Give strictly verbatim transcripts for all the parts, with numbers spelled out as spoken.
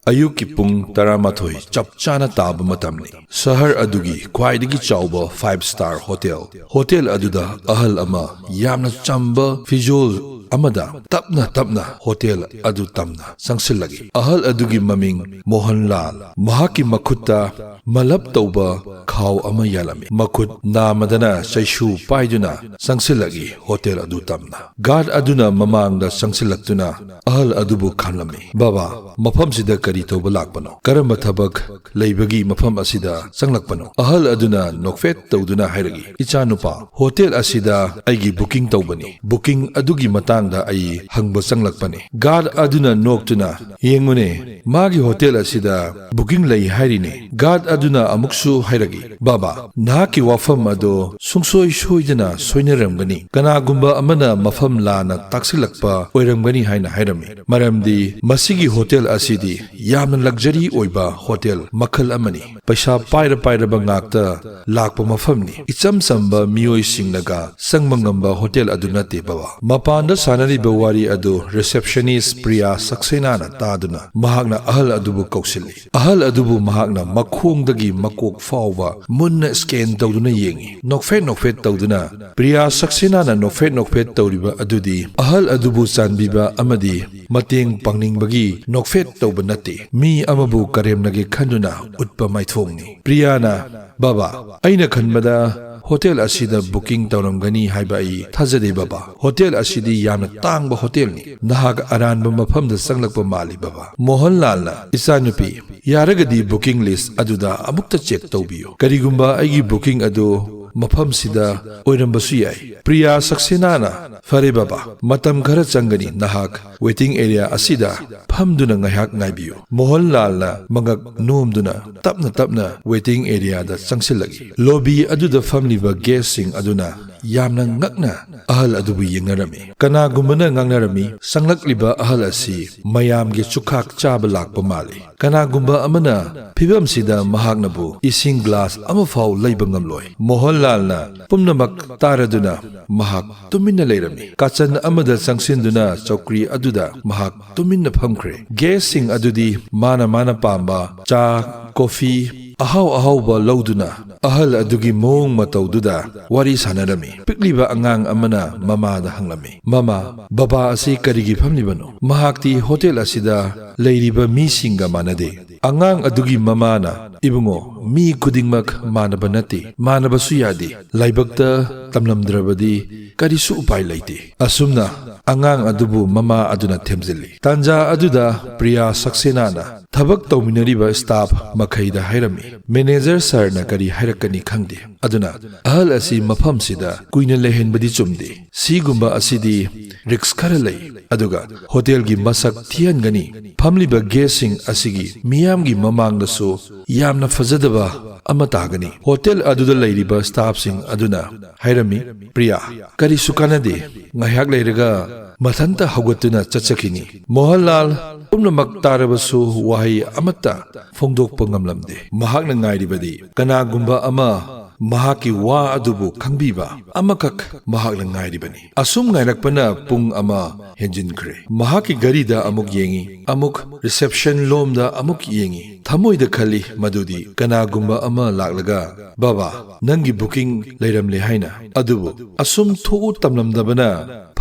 ꯑꯌꯨꯛꯀꯤ ꯄꯨꯡ ꯇꯔꯥꯃꯥꯊꯣꯏ ꯆꯞ ꯆꯥꯅ ꯇꯥꯕ ꯃꯇꯝꯅꯤ꯫ ꯁꯍꯔ ꯑꯗꯨꯒꯤ ꯈ꯭ꯋꯥꯏꯗꯒꯤ ꯆꯥꯎꯕ five star hotel, ꯍꯣꯇꯦꯜ ꯑꯗꯨꯗ ꯑꯍꯜ ꯑꯃ ꯌꯥꯝꯅ ꯆꯝꯕ ꯐꯤꯖꯣꯜ ꯑꯃꯗ ꯇꯞꯅ ꯇꯞꯅ ꯍꯣꯇꯦꯜ ꯑꯗꯨ ꯇꯝꯅ ꯆꯪꯁꯤꯜꯂꯛꯏ꯫ ꯑꯍꯜ ꯑꯗꯨꯒꯤ ꯃꯃꯤꯡ ꯃꯣꯍꯟꯂꯥꯜ꯫ ꯃꯍꯥꯛꯀꯤ ꯃꯈꯨꯠꯇ ꯃꯂꯞ ꯇꯧꯕ ꯈꯥꯎ ꯑꯃ ꯌꯥꯜꯂꯝꯃꯤ꯫ ꯃꯈꯨꯠ ꯅꯥꯝꯃꯗꯅ ꯆꯩꯁꯨ ꯄꯥꯏꯗꯨꯅ ꯆꯪꯁꯤꯜꯂꯛꯏ ꯍꯣꯇꯦꯜ ꯑꯗꯨ ꯇꯝꯅ꯫ ꯒꯥꯔꯗ ꯑꯗꯨꯅ ꯃꯃꯥꯡꯗ ꯆꯪꯁꯤꯜꯂꯛꯇꯨꯅ ꯑꯍꯜ ꯑꯗꯨꯕꯨ ꯈꯪꯂꯝꯃꯤ꯫ "ꯕꯥꯕꯥ, ꯃꯐꯝꯁꯤꯗ ꯀꯔꯤ ꯇꯧꯕ ꯂꯥꯛꯄꯅꯣ? ꯀꯔꯝꯕ ꯊꯕꯛ ꯂꯩꯕꯒꯤ ꯃꯐꯝ ꯑꯁꯤꯗ ꯆꯪꯂꯛꯄꯅꯣ?" ꯑꯍꯜ ꯑꯗꯨꯅ ꯅꯣꯛꯐꯦꯠ ꯇꯧꯗꯨꯅ ꯍꯥꯏꯔꯛꯏ, "ꯏꯆꯥꯅꯨꯄꯥ, ꯍꯣꯇꯦꯜ ꯑꯁꯤꯗ ꯑꯩꯒꯤ ꯕꯨꯀꯤꯡ ꯇꯧꯕꯅꯤ꯫ ꯕꯨꯀꯤꯡ ꯑꯗꯨꯒꯤ ꯃꯇꯥꯡꯗ ꯑꯩ ꯍꯪꯕ ꯆꯪꯂꯛꯄꯅꯤ꯫" ꯒꯥꯔꯗ ꯑꯗꯨꯅ ꯅꯣꯛꯇꯨꯅ, "ꯌꯦꯡꯉꯨꯅꯦ, ꯃꯥꯒꯤ ꯍꯣꯇꯦꯜ ꯑꯁꯤꯗ ꯕꯨꯀꯤꯡ ꯂꯩ ꯍꯥꯏꯔꯤꯅꯦ꯫" ꯒꯥꯔꯗ ꯑꯗꯨꯅ ꯑꯃꯨꯛꯁꯨ ꯍꯥꯏꯔꯛꯏ, "ꯕꯥꯕꯥ, ꯅꯍꯥꯛꯀꯤ ꯋꯥꯐꯝ ꯑꯗꯣ ꯁꯨꯡꯁꯣꯏ ꯁꯣꯏꯗꯅ ꯁꯣꯏꯅꯔꯝꯒꯅꯤ꯫ ꯀꯅꯥꯒꯨꯝꯕ ꯑꯃꯅ ꯃꯐꯝ ꯂꯥꯟꯅ ꯇꯥꯛꯁꯤꯜꯂꯛꯄ ꯑꯣꯏꯔꯝꯒꯅꯤ ꯍꯥꯏꯅ ꯍꯥꯏꯔꯝꯃꯤ, ꯃꯔꯝꯗꯤ ꯃꯁꯤꯒꯤ ꯍꯣꯇꯦꯜ ꯑꯁꯤꯗꯤ ꯌꯥꯝꯅ ꯂꯛꯖꯔꯤ ꯑꯣꯏꯕ ꯍꯣꯇꯦꯜ ꯃꯈꯜ ꯑꯃꯅꯤ꯫ ꯄꯩꯁꯥ ꯄꯥꯏꯔ ꯄꯥꯏꯔꯕ ꯉꯥꯛꯇ ꯂꯥꯛꯄ ꯃꯐꯝꯅꯤ꯫ ꯏꯆꯝ ꯆꯝꯕ ꯃꯤꯑꯣꯏꯁꯤꯡꯅꯒ ꯆꯪꯕ ꯉꯝꯕ ꯍꯣꯇꯦꯜ ꯑꯗꯨ ꯅꯠꯇꯦ, ꯕꯕꯥ꯫" ꯃꯄꯥꯟꯗ ꯁꯥꯟꯅꯔꯤꯕ ꯋꯥꯔꯤ ꯑꯗꯨ ꯔꯤꯁꯦꯞꯁꯅꯤꯁ ꯄ꯭ꯔꯤꯌꯥ ꯁꯛꯁꯦꯅꯥꯅ ꯇꯥꯗꯨꯅ ꯃꯍꯥꯛꯅ ꯑꯍꯜ ꯑꯗꯨꯕꯨ ꯀꯧꯁꯤꯜꯂꯤ꯫ ꯑꯍꯜ ꯑꯗꯨꯕꯨ ꯃꯍꯥꯛꯅ ꯃꯈꯣꯡꯗꯒꯤ ꯃꯀꯣꯛ ꯐꯥꯎꯕ ꯃꯨꯟꯅ ꯁ꯭ꯀꯦꯟ ꯇꯧꯗꯨꯅ ꯌꯦꯡꯉꯤ꯫ ꯅꯣꯛꯐꯦꯠ ꯅꯣꯛꯐꯦꯠ ꯇꯧꯗꯨꯅ, ꯄ꯭ꯔꯤꯌꯥ ꯁꯛꯁꯦꯅꯥꯅ ꯅꯣꯛꯐꯦꯠ ꯅꯣꯛꯐꯦꯠ ꯇꯧꯔꯤꯕ ꯑꯗꯨꯗꯤ ꯑꯍꯜ ꯑꯗꯨꯕꯨ ꯆꯥꯟꯕꯤꯕ ꯑꯃꯗꯤ ꯃꯇꯦꯡ ꯄꯥꯡꯅꯤꯡꯕꯒꯤ ꯅꯣꯛꯐꯦꯠ ꯇꯧꯕ ꯅꯠꯇꯦ, ꯃꯤ ꯑꯃꯕꯨ ꯀꯔꯦꯝꯅꯒꯦ ꯈꯟꯗꯨꯅ ꯎꯠꯄ ꯃꯥꯏꯊꯣꯡꯅꯤ꯫ ꯄ꯭ꯔꯤꯌꯥꯅ, "ꯕꯥꯕꯥ, ꯑꯩꯅ ꯈꯟꯕꯗ ꯍꯣꯇꯦꯜ ꯑꯁꯤꯗ ꯕꯨꯀꯤꯡ ꯇꯧꯔꯝꯒꯅꯤ ꯍꯥꯏꯕ ꯑꯩ ꯊꯥꯖꯗꯦ, ꯕꯥꯕꯥ꯫ ꯍꯣꯇꯦꯜ ꯑꯁꯤꯗꯤ ꯌꯥꯝꯅ ꯇꯥꯡꯕ ꯍꯣꯇꯦꯜꯅꯤ꯫ ꯅꯍꯥꯛ ꯑꯔꯥꯟꯕ ꯃꯐꯝꯗ ꯆꯪꯂꯛꯄ ꯃꯥꯜꯂꯤ, ꯕꯥꯕꯥ꯫" ꯃꯣꯍꯟꯂꯥꯜꯅ, "ꯏꯆꯥꯅꯨꯄꯤ, ꯌꯥꯔꯒꯗꯤ ꯕꯨꯀꯤꯡ ꯂꯤꯁ ꯑꯗꯨꯗ ꯑꯃꯨꯛꯇ ꯆꯦꯛ ꯇꯧꯕꯤꯌꯨ꯫ ꯀꯔꯤꯒꯨꯝꯕ ꯑꯩꯒꯤ ꯕꯨꯀꯤꯡ ꯑꯗꯨ ꯃꯐꯝꯁꯤꯗ ꯑꯣꯏꯔꯝꯕꯁꯨ ꯌꯥꯏ꯫" ꯄ꯭ꯔꯤꯌꯥ ꯁꯛꯁꯦꯅꯥꯅ, "ꯐꯔꯦ ꯕꯥꯕꯥ, ꯃꯇꯝ ꯈꯔ ꯆꯪꯒꯅꯤ, ꯅꯍꯥꯛ ꯋꯦꯇꯤꯡ ꯑꯦꯔꯤꯌꯥ ꯑꯁꯤꯗ ꯐꯝꯗꯨꯅ ꯉꯥꯏꯍꯥꯛ ꯉꯥꯏꯕꯤꯌꯨ꯫" ꯃꯣꯍꯟꯂꯥꯜꯅ ꯃꯉꯛ ꯅꯣꯝꯗꯨꯅ ꯇꯞꯅ ꯇꯞꯅ ꯋꯦꯇꯤꯡ ꯑꯦꯔꯤꯌꯥꯗ ꯆꯪꯁꯤꯜꯂꯛꯏ꯫ ꯂꯣꯕꯤ ꯑꯗꯨꯗ ꯐꯝꯂꯤꯕ ꯒꯦꯁꯁꯤꯡ ꯑꯗꯨꯅ ꯌꯥꯝꯅ ꯉꯛꯅ ꯑꯍꯜ ꯑꯗꯨꯕꯨ ꯌꯦꯡꯅꯔꯝꯃꯤ꯫ ꯀꯅꯥꯒꯨꯝꯕꯅ ꯉꯥꯡꯅꯔꯝꯃꯤ, "ꯆꯪꯂꯛꯂꯤꯕ ꯑꯍꯜ ꯑꯁꯤ ꯃꯌꯥꯝꯒꯤ ꯆꯨꯈꯥꯛ ꯆꯥꯕ ꯂꯥꯛꯄ ꯃꯥꯜꯂꯤ"꯫ ꯀꯅꯥꯒꯨꯝꯕ ꯑꯃꯅ, "ꯐꯤꯕꯝꯁꯤꯗ ꯃꯍꯥꯛꯅꯕꯨ ꯏꯁꯤꯡ ꯒ꯭ꯂꯥꯁ ꯑꯃꯐꯥꯎ ꯂꯩꯕ ꯉꯝꯂꯣꯏ"꯫ ꯃꯣꯍꯟꯂꯥꯜꯅ ꯄꯨꯝꯅꯃꯛ ꯇꯥꯔꯗꯨꯅ ꯃꯍꯥꯛ ꯇꯨꯃꯤꯟꯅ ꯂꯩꯔꯝꯃꯤ꯫ ꯀꯥꯆꯟ ꯑꯃꯗ ꯆꯪꯁꯤꯟꯗꯨꯅ ꯆꯧꯀ꯭ꯔꯤ ꯑꯗꯨꯗ ꯃꯍꯥꯛ ꯇꯨꯃꯤꯟꯅ ꯐꯝꯈ꯭ꯔꯦ꯫ ꯒꯦꯁꯁꯤꯡ ꯑꯗꯨꯗꯤ ꯃꯥꯅ ꯃꯥꯅ ꯄꯥꯝꯕ ꯆꯥ, ꯀꯣꯐꯤ, ꯑꯍꯥꯎ ꯑꯍꯥꯎꯕ ꯂꯧꯗꯨꯅ ꯑꯍꯜ ꯑꯗꯨꯒꯤ ꯃꯑꯣꯡ ꯃꯇꯧꯗꯨꯗ ꯋꯥꯔꯤ ꯁꯥꯟꯅꯔꯝꯃꯤ꯫ ꯄꯤꯛꯂꯤꯕ ꯑꯉꯥꯡ ꯑꯃꯅ ꯃꯃꯥꯗ ꯍꯪꯂꯝꯃꯤ, "ꯃꯃꯥ, ꯕꯕꯥ ꯑꯁꯤ ꯀꯔꯤꯒꯤ ꯐꯝꯂꯤꯕꯅꯣ? ꯃꯍꯥꯛꯇꯤ ꯍꯣꯇꯦꯜ ꯑꯁꯤꯗ ꯂꯩꯔꯤꯕ ꯃꯤꯁꯤꯡꯒ ꯃꯥꯟꯅꯗꯦ"꯫ ꯑꯉꯥꯡ ꯑꯗꯨꯒꯤ ꯃꯃꯥꯅ, "ꯏꯕꯨꯡꯉꯣ, ꯃꯤ ꯈꯨꯗꯤꯡꯃꯛ ꯃꯥꯟꯅꯕ ꯅꯠꯇꯦ, ꯃꯥꯟꯅꯕꯁꯨ ꯌꯥꯗꯦ꯫ ꯂꯥꯏꯕꯛꯇ ꯇꯝꯂꯝꯗ꯭ꯔꯕꯗꯤ ꯀꯔꯤꯁꯨ ꯎꯄꯥꯏ ꯂꯩꯇꯦ"꯫ ꯑꯁꯨꯝꯅ ꯑꯉꯥꯡ ꯑꯗꯨꯕꯨ ꯃꯃꯥ ꯑꯗꯨꯅ ꯊꯦꯝꯖꯤꯜꯂꯤ꯫ ꯇꯥꯟꯖꯥ ꯑꯗꯨꯗ ꯄ꯭ꯔꯤꯌꯥ ꯁꯛꯁꯦꯅꯥꯅ ꯊꯕꯛ ꯇꯧꯃꯤꯟꯅꯔꯤꯕ ꯁ꯭ꯇꯥꯐ ꯃꯈꯩꯗ ꯍꯥꯏꯔꯝꯃꯤ, "ꯃꯦꯅꯦꯖꯔ ꯁꯥꯔꯅ ꯀꯔꯤ ꯍꯥꯏꯔꯛꯀꯅꯤ ꯈꯪꯗꯦ, ꯑꯗꯨꯅ ꯑꯍꯜ ꯑꯁꯤ ꯃꯐꯝꯁꯤꯗ ꯀꯨꯏꯅ ꯂꯩꯍꯟꯕꯗꯤ ꯆꯨꯝꯗꯦ꯫ ꯁꯤꯒꯨꯝꯕ ꯑꯁꯤꯗꯤ ꯔꯤꯛꯁ ꯈꯔ ꯂꯩ, ꯑꯗꯨꯒ ꯍꯣꯇꯦꯜꯒꯤ ꯃꯁꯛ ꯊꯤꯍꯟꯒꯅꯤ꯫ ꯐꯝꯂꯤꯕ ꯒꯦꯁꯁꯤꯡ ꯑꯁꯤꯒꯤ ꯃꯤꯌꯥꯝꯒꯤ ꯃꯃꯥꯡꯗꯁꯨ ꯌꯥꯝꯅ ꯐꯖꯗꯕ ꯑꯃ ꯇꯥꯒꯅꯤ"꯫ ꯍꯣꯇꯦꯜ ꯑꯗꯨꯗ ꯂꯩꯔꯤꯕ ꯁ꯭ꯇꯥꯐꯁꯤꯡ ꯑꯗꯨꯅ ꯍꯥꯏꯔꯝꯃꯤ, "ꯄ꯭ꯔꯤꯌꯥ, ꯀꯔꯤꯁꯨ ꯀꯥꯟꯅꯗꯦ, ꯉꯥꯏꯍꯥꯛ ꯂꯩꯔꯒ ꯃꯊꯟꯇ ꯍꯧꯒꯠꯇꯨꯅ ꯆꯠꯆꯈꯤꯅꯤ"꯫ ꯃꯣꯍꯟꯂꯥꯜ ꯄꯨꯝꯅꯃꯛ ꯇꯥꯔꯕꯁꯨ ꯋꯥꯍꯩ ꯑꯃꯠꯇ ꯐꯣꯡꯗꯣꯛꯄ ꯉꯝꯂꯝꯗꯦ꯫ ꯃꯍꯥꯛꯅ ꯉꯥꯏꯔꯤꯕꯗꯤ ꯀꯅꯥꯒꯨꯝꯕ ꯑꯃ ꯃꯍꯥꯛꯀꯤ ꯋꯥ ꯑꯗꯨꯕꯨ ꯈꯪꯕꯤꯕ ꯑꯃꯈꯛ ꯃꯍꯥꯛꯅ ꯉꯥꯏꯔꯤꯕꯅꯤ꯫ ꯑꯁꯨꯝ ꯉꯥꯏꯔꯛꯄꯅ ꯄꯨꯡ ꯑꯃ ꯍꯦꯟꯖꯤꯟꯈ꯭ꯔꯦ꯫ ꯃꯍꯥꯛꯀꯤ ꯘꯔꯤꯗ ꯑꯃꯨꯛ ꯌꯦꯡꯉꯤ, ꯑꯃꯨꯛ ꯔꯤꯁꯦꯞꯁꯟ ꯂꯣꯝꯗ ꯑꯃꯨꯛ ꯌꯦꯡꯉꯤ꯫ ꯊꯃꯣꯏꯗ ꯈꯜꯂꯤ ꯃꯗꯨꯗꯤ ꯀꯅꯥꯒꯨꯝꯕ ꯑꯃ ꯂꯥꯛꯂꯒ, "ꯕꯥꯕꯥ, ꯅꯪꯒꯤ ꯕꯨꯀꯤꯡ ꯂꯩꯔꯝꯂꯦ" ꯍꯥꯏꯅ꯫ ꯑꯗꯨꯕꯨ ꯑꯁꯨꯝ ꯊꯣꯛꯎ ꯇꯝꯂꯝꯗꯕꯅ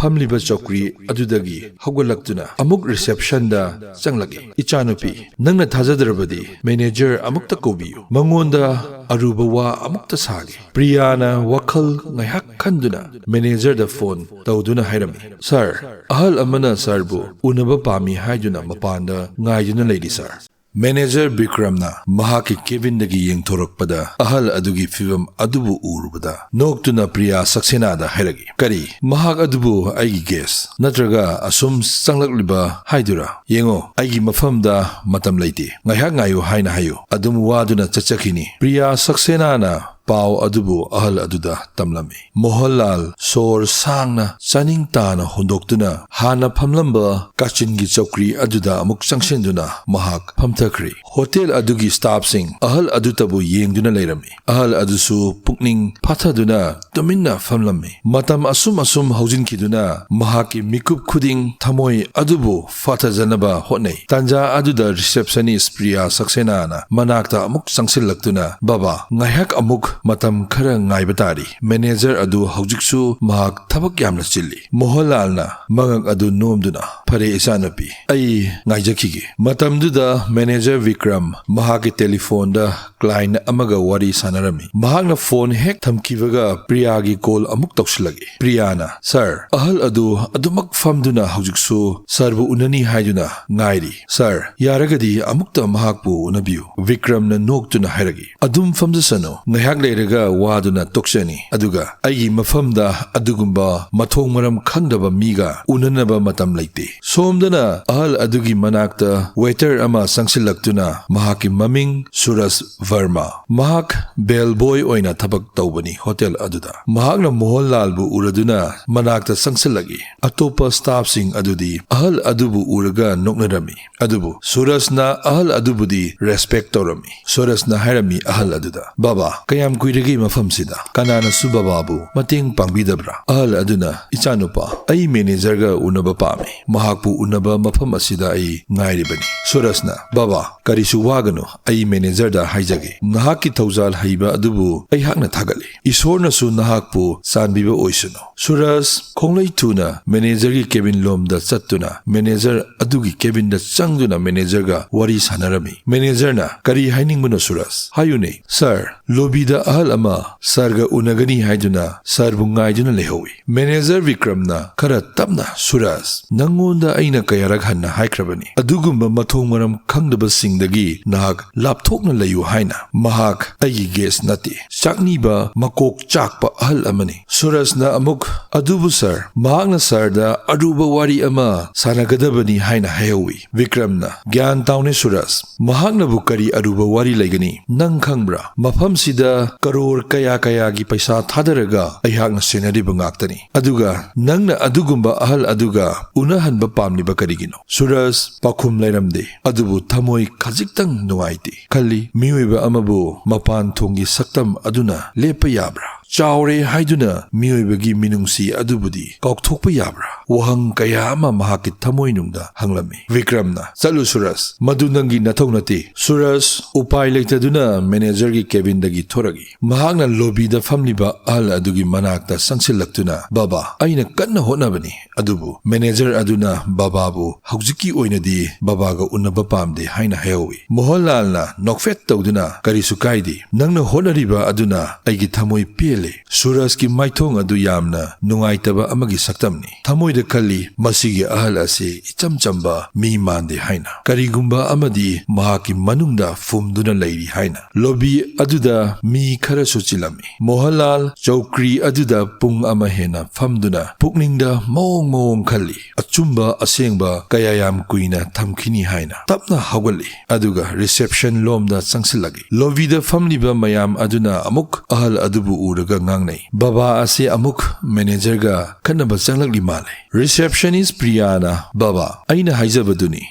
ꯐꯝꯂꯤꯕ ꯆꯧꯀ꯭ꯔꯤ ꯑꯗꯨꯗꯒꯤ ꯍꯧꯒꯠꯂꯛꯇꯨꯅ ꯑꯃꯨꯛ ꯔꯤꯁꯦꯞꯁꯟꯗ ꯆꯪꯂꯛꯏ꯫ "ꯏꯆꯥꯅꯨꯄꯤ, ꯅꯪꯅ ꯊꯥꯖꯗ꯭ꯔꯕꯗꯤ ꯃꯦꯅꯦꯖꯔ ꯑꯃꯨꯛꯇ ꯀꯧꯕꯤꯌꯨ꯫ ꯃꯉꯣꯟꯗ ꯑꯔꯨꯕ ꯋꯥ ꯑꯃꯨꯛꯇ ꯁꯥꯒꯦ"꯫ ꯄ꯭ꯔꯤꯌꯥꯅ ꯋꯥꯈꯜ ꯉꯥꯏꯍꯥꯛ ꯈꯟꯗꯨꯅ ꯃꯦꯅꯦꯖꯔꯗ ꯐꯣꯟ ꯇꯧꯗꯨꯅ ꯍꯥꯏꯔꯝꯃꯤ, "ꯁꯥꯔ, ꯑꯍꯜ ꯑꯃꯅ ꯁꯥꯔꯕꯨ ꯎꯅꯕ ꯄꯥꯝꯃꯤ ꯍꯥꯏꯗꯨꯅ ꯃꯄꯥꯟꯗ ꯉꯥꯏꯗꯨꯅ ꯂꯩꯔꯤ, ꯁꯥꯔ"꯫ ꯃꯦꯅꯦꯖꯔ ꯕꯤꯀ꯭ꯔꯝꯅ ꯃꯍꯥꯛꯀꯤ ꯀꯦꯕꯤꯟꯗꯒꯤ ꯌꯦꯡꯊꯣꯔꯛꯄꯗ ꯑꯍꯜ ꯑꯗꯨꯒꯤ ꯐꯤꯕꯝ ꯑꯗꯨꯕꯨ ꯎꯔꯨꯕꯗ ꯅꯣꯛꯇꯨꯅ ꯄ꯭ꯔꯤꯌꯥ ꯁꯛꯁꯦꯅꯥꯗ ꯍꯥꯏꯔꯛꯏ, "ꯀꯔꯤ? ꯃꯍꯥꯛ ꯑꯗꯨꯕꯨ ꯑꯩꯒꯤ ꯒꯦꯁ ꯅꯠꯇ꯭ꯔꯒ ꯑꯁꯨꯝ ꯆꯪꯂꯛꯂꯤꯕ ꯍꯥꯏꯗꯨꯔꯥ? ꯌꯦꯡꯉꯣ, ꯑꯩꯒꯤ ꯃꯐꯝꯗ ꯃꯇꯝ ꯂꯩꯇꯦ꯫ ꯉꯥꯏꯍꯥꯛ ꯉꯥꯏꯌꯨ ꯍꯥꯏꯅ ꯍꯥꯏꯌꯨ"꯫ ꯑꯗꯨꯝ ꯋꯥꯗꯨꯅ ꯆꯠꯆꯈꯤꯅꯤ꯫ ꯄ꯭ꯔꯤꯌꯥ ꯁꯛꯁꯦꯅꯥꯅ ꯄꯥꯎ ꯑꯗꯨꯕꯨ ꯑꯍꯜ ꯑꯗꯨꯗ ꯇꯝꯂꯝꯃꯤ꯫ ꯃꯣꯍꯟꯂꯥꯜ ꯁꯣꯔ ꯁꯥꯡꯅ ꯆꯥꯅꯤꯡ ꯇꯥꯅ ꯍꯣꯟꯗꯣꯛꯇꯨꯅ ꯍꯥꯟꯅ ꯐꯝꯂꯝꯕ ꯀꯥꯆꯤꯟꯒꯤ ꯆꯧꯀ꯭ꯔꯤ ꯑꯗꯨꯗ ꯑꯃꯨꯛ ꯆꯪꯁꯤꯟꯗꯨꯅ ꯃꯍꯥꯛ ꯐꯝꯊꯈ꯭ꯔꯤ꯫ ꯍꯣꯇꯦꯜ ꯑꯗꯨꯒꯤ ꯁ꯭ꯇꯥꯐꯁꯤꯡ ꯑꯍꯜ ꯑꯗꯨꯇꯕꯨ ꯌꯦꯡꯗꯨꯅ ꯂꯩꯔꯝꯃꯤ꯫ ꯑꯍꯜ ꯑꯗꯨꯁꯨ ꯄꯨꯛꯅꯤꯡ ꯐꯥꯊꯗꯨꯅ ꯇꯨꯃꯤꯟꯅ ꯐꯝꯂꯝꯃꯤ꯫ ꯃꯇꯝ ꯑꯁꯨꯝ ꯑꯁꯨꯝ ꯍꯧꯖꯤꯟꯈꯤꯗꯨꯅ ꯃꯍꯥꯛꯀꯤ ꯃꯤꯀꯨꯞ ꯈꯨꯗꯤꯡ ꯊꯃꯣꯏ ꯑꯗꯨꯕꯨ ꯐꯥꯊꯖꯅꯕ ꯍꯣꯠꯅꯩ꯫ ꯇꯥꯟꯖꯥ ꯑꯗꯨꯗ ꯔꯤꯁꯦꯞꯁꯅꯤꯁ ꯄ꯭ꯔꯤꯌꯥ ꯁꯛꯁꯦꯅꯥꯅ ꯃꯅꯥꯛꯇ ꯑꯃꯨꯛ ꯆꯪꯁꯤꯜꯂꯛꯇꯨꯅ, "ꯕꯥꯕꯥ, ꯉꯥꯏꯍꯥꯛ ꯑꯃꯨꯛ ꯃꯇꯝ ꯈꯔ ꯉꯥꯏꯕ ꯇꯥꯔꯤ꯫ ꯃꯦꯅꯦꯖꯔ ꯑꯗꯨ ꯍꯧꯖꯤꯛꯁꯨ ꯃꯍꯥꯛ ꯊꯕꯛ ꯌꯥꯝꯅ ꯆꯤꯜꯂꯤ꯫" ꯃꯣꯍꯟꯂꯥꯜꯅ ꯃꯉꯛ ꯑꯗꯨ ꯅꯣꯝꯗꯨꯅ, "ꯐꯔꯦ ꯏꯆꯥꯅꯨꯄꯤ, ꯑꯩ ꯉꯥꯏꯖꯈꯤꯒꯦ꯫" ꯃꯇꯝꯗꯨꯗ ꯃꯦꯅꯦꯖꯔ ꯕꯤꯀ꯭ꯔꯝ ꯃꯍꯥꯛꯀꯤ ꯇꯦꯂꯤꯐꯣꯟꯗ ꯀ꯭ꯂꯥꯏꯟ ꯑꯃꯒ ꯋꯥꯔꯤ ꯁꯥꯟꯅꯔꯝꯃꯤ꯫ ꯃꯍꯥꯛꯅ ꯐꯣꯟ ꯍꯦꯛ ꯊꯝꯈꯤꯕꯒ ꯄ꯭ꯔꯤꯌꯥꯒꯤ ꯀꯣꯜ ꯑꯃꯨꯛ ꯇꯧꯁꯤꯜꯂꯛꯏ꯫ ꯄ꯭ꯔꯤꯌꯥꯅ, "ꯁꯥꯔ, ꯑꯍꯜ ꯑꯗꯨ ꯑꯗꯨꯃꯛ ꯐꯝꯗꯨꯅ ꯍꯧꯖꯤꯛꯁꯨ ꯁꯥꯔꯕꯨ ꯎꯅꯅꯤ ꯍꯥꯏꯗꯨꯅ ꯉꯥꯏꯔꯤ꯫ ꯁꯥꯔ, ꯌꯥꯔꯒꯗꯤ ꯑꯃꯨꯛꯇ ꯃꯍꯥꯛꯄꯨ ꯎꯅꯕꯤꯌꯨ꯫" ꯕꯤꯀ꯭ꯔꯝꯅ ꯅꯣꯛꯇꯨꯅ ꯍꯥꯏꯔꯛꯏ, "ꯑꯗꯨꯝ ꯐꯝꯖꯁꯅꯨ, ꯉꯥꯏꯍꯥꯛ ꯂꯩꯔꯒ ꯋꯥꯗꯨꯅ ꯇꯣꯛꯆꯅꯤ꯫ ꯑꯗꯨꯒ ꯑꯩꯒꯤ ꯃꯐꯝꯗ ꯑꯗꯨꯒꯨꯝꯕ ꯃꯊꯣꯡ ꯃꯔꯝ ꯈꯪꯗꯕ ꯃꯤꯒ ꯎꯅꯅꯕ ꯃꯇꯝ ꯂꯩꯇꯦ꯫" ꯁꯣꯝꯗꯅ ꯑꯍꯜ ꯑꯗꯨꯒꯤ ꯃꯅꯥꯛꯇ ꯋꯦꯇꯔ ꯑꯃ ꯆꯪꯁꯤꯜꯂꯛꯇꯨꯅ, ꯃꯍꯥꯛꯀꯤ ꯃꯃꯤꯡ ꯁꯨꯔꯖ ꯚꯔꯃꯥ꯫ ꯃꯍꯥꯛ ꯕꯦꯜ ꯕꯣꯏ ꯑꯣꯏꯅ ꯊꯕꯛ ꯇꯧꯕꯅꯤ ꯍꯣꯇꯦꯜ ꯑꯗꯨꯗ꯫ ꯃꯍꯥꯛꯅ ꯃꯣꯍꯟꯂꯥꯜꯕꯨ ꯎꯔꯗꯨꯅ ꯃꯅꯥꯛꯇ ꯆꯪꯁꯤꯜꯂꯛꯏ꯫ ꯑꯇꯣꯞꯄ ꯁ꯭ꯇꯥꯐꯁꯤꯡ ꯑꯗꯨꯗꯤ ꯑꯍꯜ ꯑꯗꯨꯕꯨ ꯎꯔꯒ ꯅꯣꯛꯅꯔꯝꯃꯤ꯫ ꯑꯗꯨꯕꯨ ꯁꯨꯔꯖꯅ ꯑꯍꯜ ꯑꯗꯨꯕꯨꯗꯤ ꯔꯦꯁꯄꯦꯛ ꯇꯧꯔꯝꯃꯤ꯫ ꯁꯨꯔꯖꯅ ꯍꯥꯏꯔꯝꯃꯤ ꯑꯍꯜ ꯑꯗꯨꯗ, "ꯕꯥꯕꯥ, ꯀꯌꯥꯝ ꯀꯨꯏꯔꯒꯦ ꯃꯐꯝꯁꯤꯗ? ꯀꯅꯥꯅꯁꯨ ꯕꯥꯕꯥꯕꯨ ꯃꯇꯦꯡ ꯄꯥꯡꯕꯤꯗꯕ꯭ꯔꯥ?" ꯑꯍꯜ ꯑꯗꯨꯅ, "ꯏꯆꯥꯅꯨꯄꯥ, ꯑꯩ ꯃꯦꯅꯦꯖꯔꯒ ꯎꯅꯕ ꯄꯥꯝꯃꯤ꯫ ꯃꯍꯥꯛꯄꯨ ꯎꯅꯕ ꯃꯐꯝ ꯑꯁꯤꯗ ꯑꯩ ꯉꯥꯏꯔꯤꯕꯅꯤ꯫" ꯁꯨꯔꯖꯅ, "ꯕꯥꯕꯥ, ꯀꯔꯤꯁꯨ ꯋꯥꯒꯅꯨ, ꯑꯩ ꯃꯦꯅꯦꯖꯔꯗ ꯍꯥꯏꯖꯒꯦ꯫ ꯅꯍꯥꯛꯀꯤ ꯊꯧꯖꯥꯜ ꯍꯩꯕ ꯑꯗꯨꯕꯨ ꯑꯩꯍꯥꯛꯅ ꯊꯥꯒꯠꯂꯤ꯫ ꯏꯁꯣꯔꯅꯁꯨ ꯅꯍꯥꯛꯄꯨ ꯆꯥꯟꯕꯤꯕ ꯑꯣꯏꯁꯅꯨ꯫" ꯁꯨꯔꯖ ꯈꯣꯡꯂꯩ ꯊꯨꯅ ꯃꯦꯅꯦꯖꯔꯒꯤ ꯀꯦꯕꯤꯟ ꯂꯣꯝꯗ ꯆꯠꯇꯨꯅ ꯃꯦꯅꯦꯖꯔ ꯑꯗꯨꯒꯤ ꯀꯦꯕꯤꯟꯗ ꯆꯪꯗꯨꯅ ꯃꯦꯅꯦꯖꯔꯒ ꯋꯥꯔꯤ ꯁꯥꯟꯅꯔꯝꯃꯤ꯫ ꯃꯦꯅꯦꯖꯔꯅ, "ꯀꯔꯤ ꯍꯥꯏꯅꯤꯡꯕꯅꯣ ꯁꯨꯔꯖ? ꯍꯥꯏꯌꯨꯅꯦ꯫" "ꯁꯥꯔ, ꯂꯣꯕꯤꯗ ꯑꯍꯜ ꯑꯃ ꯁꯥꯔꯒ ꯎꯅꯒꯅꯤ ꯍꯥꯏꯗꯨꯅ ꯁꯥꯔꯕꯨ ꯉꯥꯏꯗꯨꯅ ꯂꯩꯍꯧꯏ꯫" ꯃꯦꯅꯦꯖꯔ ꯕꯤꯀ꯭ꯔꯝꯅ ꯈꯔ ꯇꯞꯅ, "ꯁꯨꯔꯖ, ꯅꯪꯉꯣꯟꯗ ꯑꯩꯅ ꯀꯌꯥꯔꯛ ꯍꯟꯅ ꯍꯥꯏꯈ꯭ꯔꯕꯅꯤ, ꯑꯗꯨꯒꯨꯝꯕ ꯃꯊꯣꯡ ꯃꯔꯝ ꯈꯪꯗꯕꯁꯤꯡꯗꯒꯤ ꯅꯍꯥꯛ ꯂꯥꯞꯊꯣꯛꯅ ꯂꯩꯌꯨ ꯍꯥꯏꯅ꯫ ꯃꯍꯥꯛ ꯑꯩꯒꯤ ꯒꯦꯁ ꯅꯠꯇꯦ, ꯆꯥꯛꯅꯤꯕ ꯃꯀꯣꯛ ꯆꯥꯛꯄ ꯑꯍꯜ ꯑꯃꯅꯤ꯫" ꯁꯨꯔꯖꯅ ꯑꯃꯨꯛ, "ꯑꯗꯨꯕꯨ ꯁꯥꯔ, ꯃꯍꯥꯛꯅ ꯁꯥꯔꯗ ꯑꯔꯨꯕ ꯋꯥꯔꯤ ꯑꯃ ꯁꯥꯟꯅꯒꯗꯕꯅꯤ ꯍꯥꯏꯅ ꯍꯥꯏꯍꯧꯏ꯫" ꯕꯤꯀ꯭ꯔꯝꯅ, "ꯒ꯭ꯌꯥꯟ ꯇꯥꯎꯅꯦ ꯁꯨꯔꯖ, ꯃꯍꯥꯛꯅꯕꯨ ꯀꯔꯤ ꯑꯔꯨꯕ ꯋꯥꯔꯤ ꯂꯩꯒꯅꯤ? ꯅꯪ ꯈꯪꯕ꯭ꯔꯥ? ꯃꯐꯝꯁꯤꯗ ꯀꯔꯣꯔ ꯀꯌꯥ ꯀꯌꯥꯒꯤ ꯄꯩꯁꯥ ꯊꯥꯗꯔꯒ ꯑꯩꯍꯥꯛꯅ ꯁꯦꯟꯅꯔꯤꯕ ꯉꯥꯛꯇꯅꯤ꯫ ꯑꯗꯨꯒ ꯅꯪꯅ ꯑꯗꯨꯒꯨꯝꯕ ꯑꯍꯜ ꯑꯗꯨꯒ ꯎꯅꯍꯟꯕ ꯄꯥꯝꯂꯤꯕ ꯀꯔꯤꯒꯤꯅꯣ?" ꯁꯨꯔꯖ ꯄꯥꯎꯈꯨꯝ ꯂꯩꯔꯝꯗꯦ, ꯑꯗꯨꯕꯨ ꯊꯃꯣꯏ ꯈꯖꯤꯛꯇꯪ ꯅꯨꯡꯉꯥꯏꯇꯦ꯫ ꯈꯜꯂꯤ, ꯃꯤꯑꯣꯏꯕ ꯑꯃꯕꯨ ꯃꯄꯥꯟ ꯊꯣꯡꯒꯤ ꯁꯛꯇꯝ ꯑꯗꯨꯅ ꯂꯦꯞꯄ ꯌꯥꯕ꯭ꯔꯥ? ꯆꯥꯎꯔꯦ ꯍꯥꯏꯗꯨꯅ ꯃꯤꯑꯣꯏꯕꯒꯤ ꯃꯤꯅꯨꯡꯁꯤ ꯑꯗꯨꯕꯨꯗꯤ ꯀꯥꯎꯊꯣꯛꯄ ꯌꯥꯕ꯭ꯔꯥ? ꯋꯥꯍꯪ ꯀꯌꯥ ꯑꯃ ꯃꯍꯥꯛꯀꯤ ꯊꯃꯣꯏꯅꯨꯡꯗ ꯍꯪꯂꯝꯃꯤ꯫ ꯕꯤꯀ꯭ꯔꯝꯅ, "ꯆꯠꯂꯨ ꯁꯨꯔꯖ, ꯃꯗꯨ ꯅꯪꯒꯤ ꯅꯊꯧ ꯅꯠꯇꯦ꯫" ꯁꯨꯔꯖ ꯎꯄꯥꯏ ꯂꯩꯇꯗꯨꯅ ꯃꯦꯅꯦꯖꯔꯒꯤ ꯀꯦꯕꯤꯟꯗꯒꯤ ꯊꯣꯔꯛꯏ꯫ ꯃꯍꯥꯛꯅ ꯂꯣꯕꯤꯗ ꯐꯝꯂꯤꯕ ꯑꯍꯜ ꯑꯗꯨꯒꯤ ꯃꯅꯥꯛꯇ ꯆꯪꯁꯤꯜꯂꯛꯇꯨꯅ, "ꯕꯥꯕꯥ, ꯑꯩꯅ ꯀꯟꯅ ꯍꯣꯠꯅꯕꯅꯤ꯫" ꯑꯗꯨꯕꯨ ꯃꯦꯅꯦꯖꯔ ꯑꯗꯨꯅ ꯕꯥꯕꯥꯕꯨ ꯍꯧꯖꯤꯛꯀꯤ ꯑꯣꯏꯅꯗꯤ ꯕꯥꯕꯥꯒ ꯎꯅꯕ ꯄꯥꯝꯗꯦ ꯍꯥꯏꯅ ꯍꯥꯏꯍꯧꯏ꯫ ꯃꯣꯍꯟꯂꯥꯜꯅ ꯅꯣꯛꯐꯦꯠ ꯇꯧꯗꯨꯅ, "ꯀꯔꯤꯁꯨ ꯀꯥꯏꯗꯦ, ꯅꯪꯅ ꯍꯣꯠꯅꯔꯤꯕ ꯑꯗꯨꯅ ꯑꯩꯒꯤ ꯊꯃꯣꯏ ꯄꯦꯜꯂꯦ꯫" ꯁꯨꯔꯖꯀꯤ ꯃꯥꯏꯊꯣꯡ ꯑꯗꯨ ꯌꯥꯝꯅ ꯅꯨꯡꯉꯥꯏꯇꯕ ꯑꯃꯒꯤ ꯁꯛꯇꯝꯅꯤ꯫ ꯊꯃꯣꯏꯗ ꯈꯜꯂꯤ, "ꯃꯁꯤꯒꯤ ꯑꯍꯜ ꯑꯁꯤ ꯏꯆꯝ ꯆꯝꯕ ꯃꯤ ꯃꯥꯟꯗꯦ" ꯍꯥꯏꯅ꯫ ꯀꯔꯤꯒꯨꯝꯕ ꯑꯃꯗꯤ ꯃꯍꯥꯛꯀꯤ ꯃꯅꯨꯡꯗ ꯐꯨꯝꯗꯨꯅ ꯂꯩꯔꯤ ꯍꯥꯏꯅ꯫ ꯂꯣꯕꯤ ꯑꯗꯨꯗ ꯃꯤ ꯈꯔꯁꯨ ꯆꯤꯜꯂꯝꯃꯤ꯫ ꯃꯣꯍꯟꯂꯥꯜ ꯆꯧꯀ꯭ꯔꯤ ꯑꯗꯨꯗ ꯄꯨꯡ ꯑꯃ ꯍꯦꯟꯅ ꯐꯝꯗꯨꯅ ꯄꯨꯛꯅꯤꯡꯗ ꯃꯑꯣꯡ ꯃꯑꯣꯡ ꯈꯜꯂꯤ꯫ ꯑꯆꯨꯝꯕ ꯑꯁꯦꯡꯕ ꯀꯌꯥ ꯌꯥꯝ ꯀꯨꯏꯅ ꯊꯝꯈꯤꯅꯤ ꯍꯥꯏꯅ꯫ ꯇꯞꯅ ꯍꯧꯒꯠꯂꯤ, ꯑꯗꯨꯒ ꯔꯤꯁꯦꯞꯁꯟ ꯂꯣꯝꯗ ꯆꯪꯁꯤꯜꯂꯛꯏ꯫ ꯂꯣꯕꯤꯗ ꯐꯝꯂꯤꯕ ꯃꯌꯥꯝ ꯑꯗꯨꯅ ꯑꯃꯨꯛ ꯑꯍꯜ ꯑꯗꯨꯕꯨ ꯎꯔꯒ ꯉꯥꯡꯅꯩ, "ꯕꯕꯥ ꯑꯁꯤ ꯑꯃꯨꯛ ꯃꯦꯅꯦꯖꯔꯒ ꯈꯠꯅꯕ ꯆꯪꯂꯛꯂꯤ ꯃꯥꯜꯂꯦ꯫" ꯔꯤꯁꯦꯞꯁꯅꯤꯁ ꯄ꯭ꯔꯤꯌꯥꯅ, "ꯕꯕꯥ, ꯑꯩꯅ ꯍꯥꯏꯖꯕꯗꯨꯅꯤ,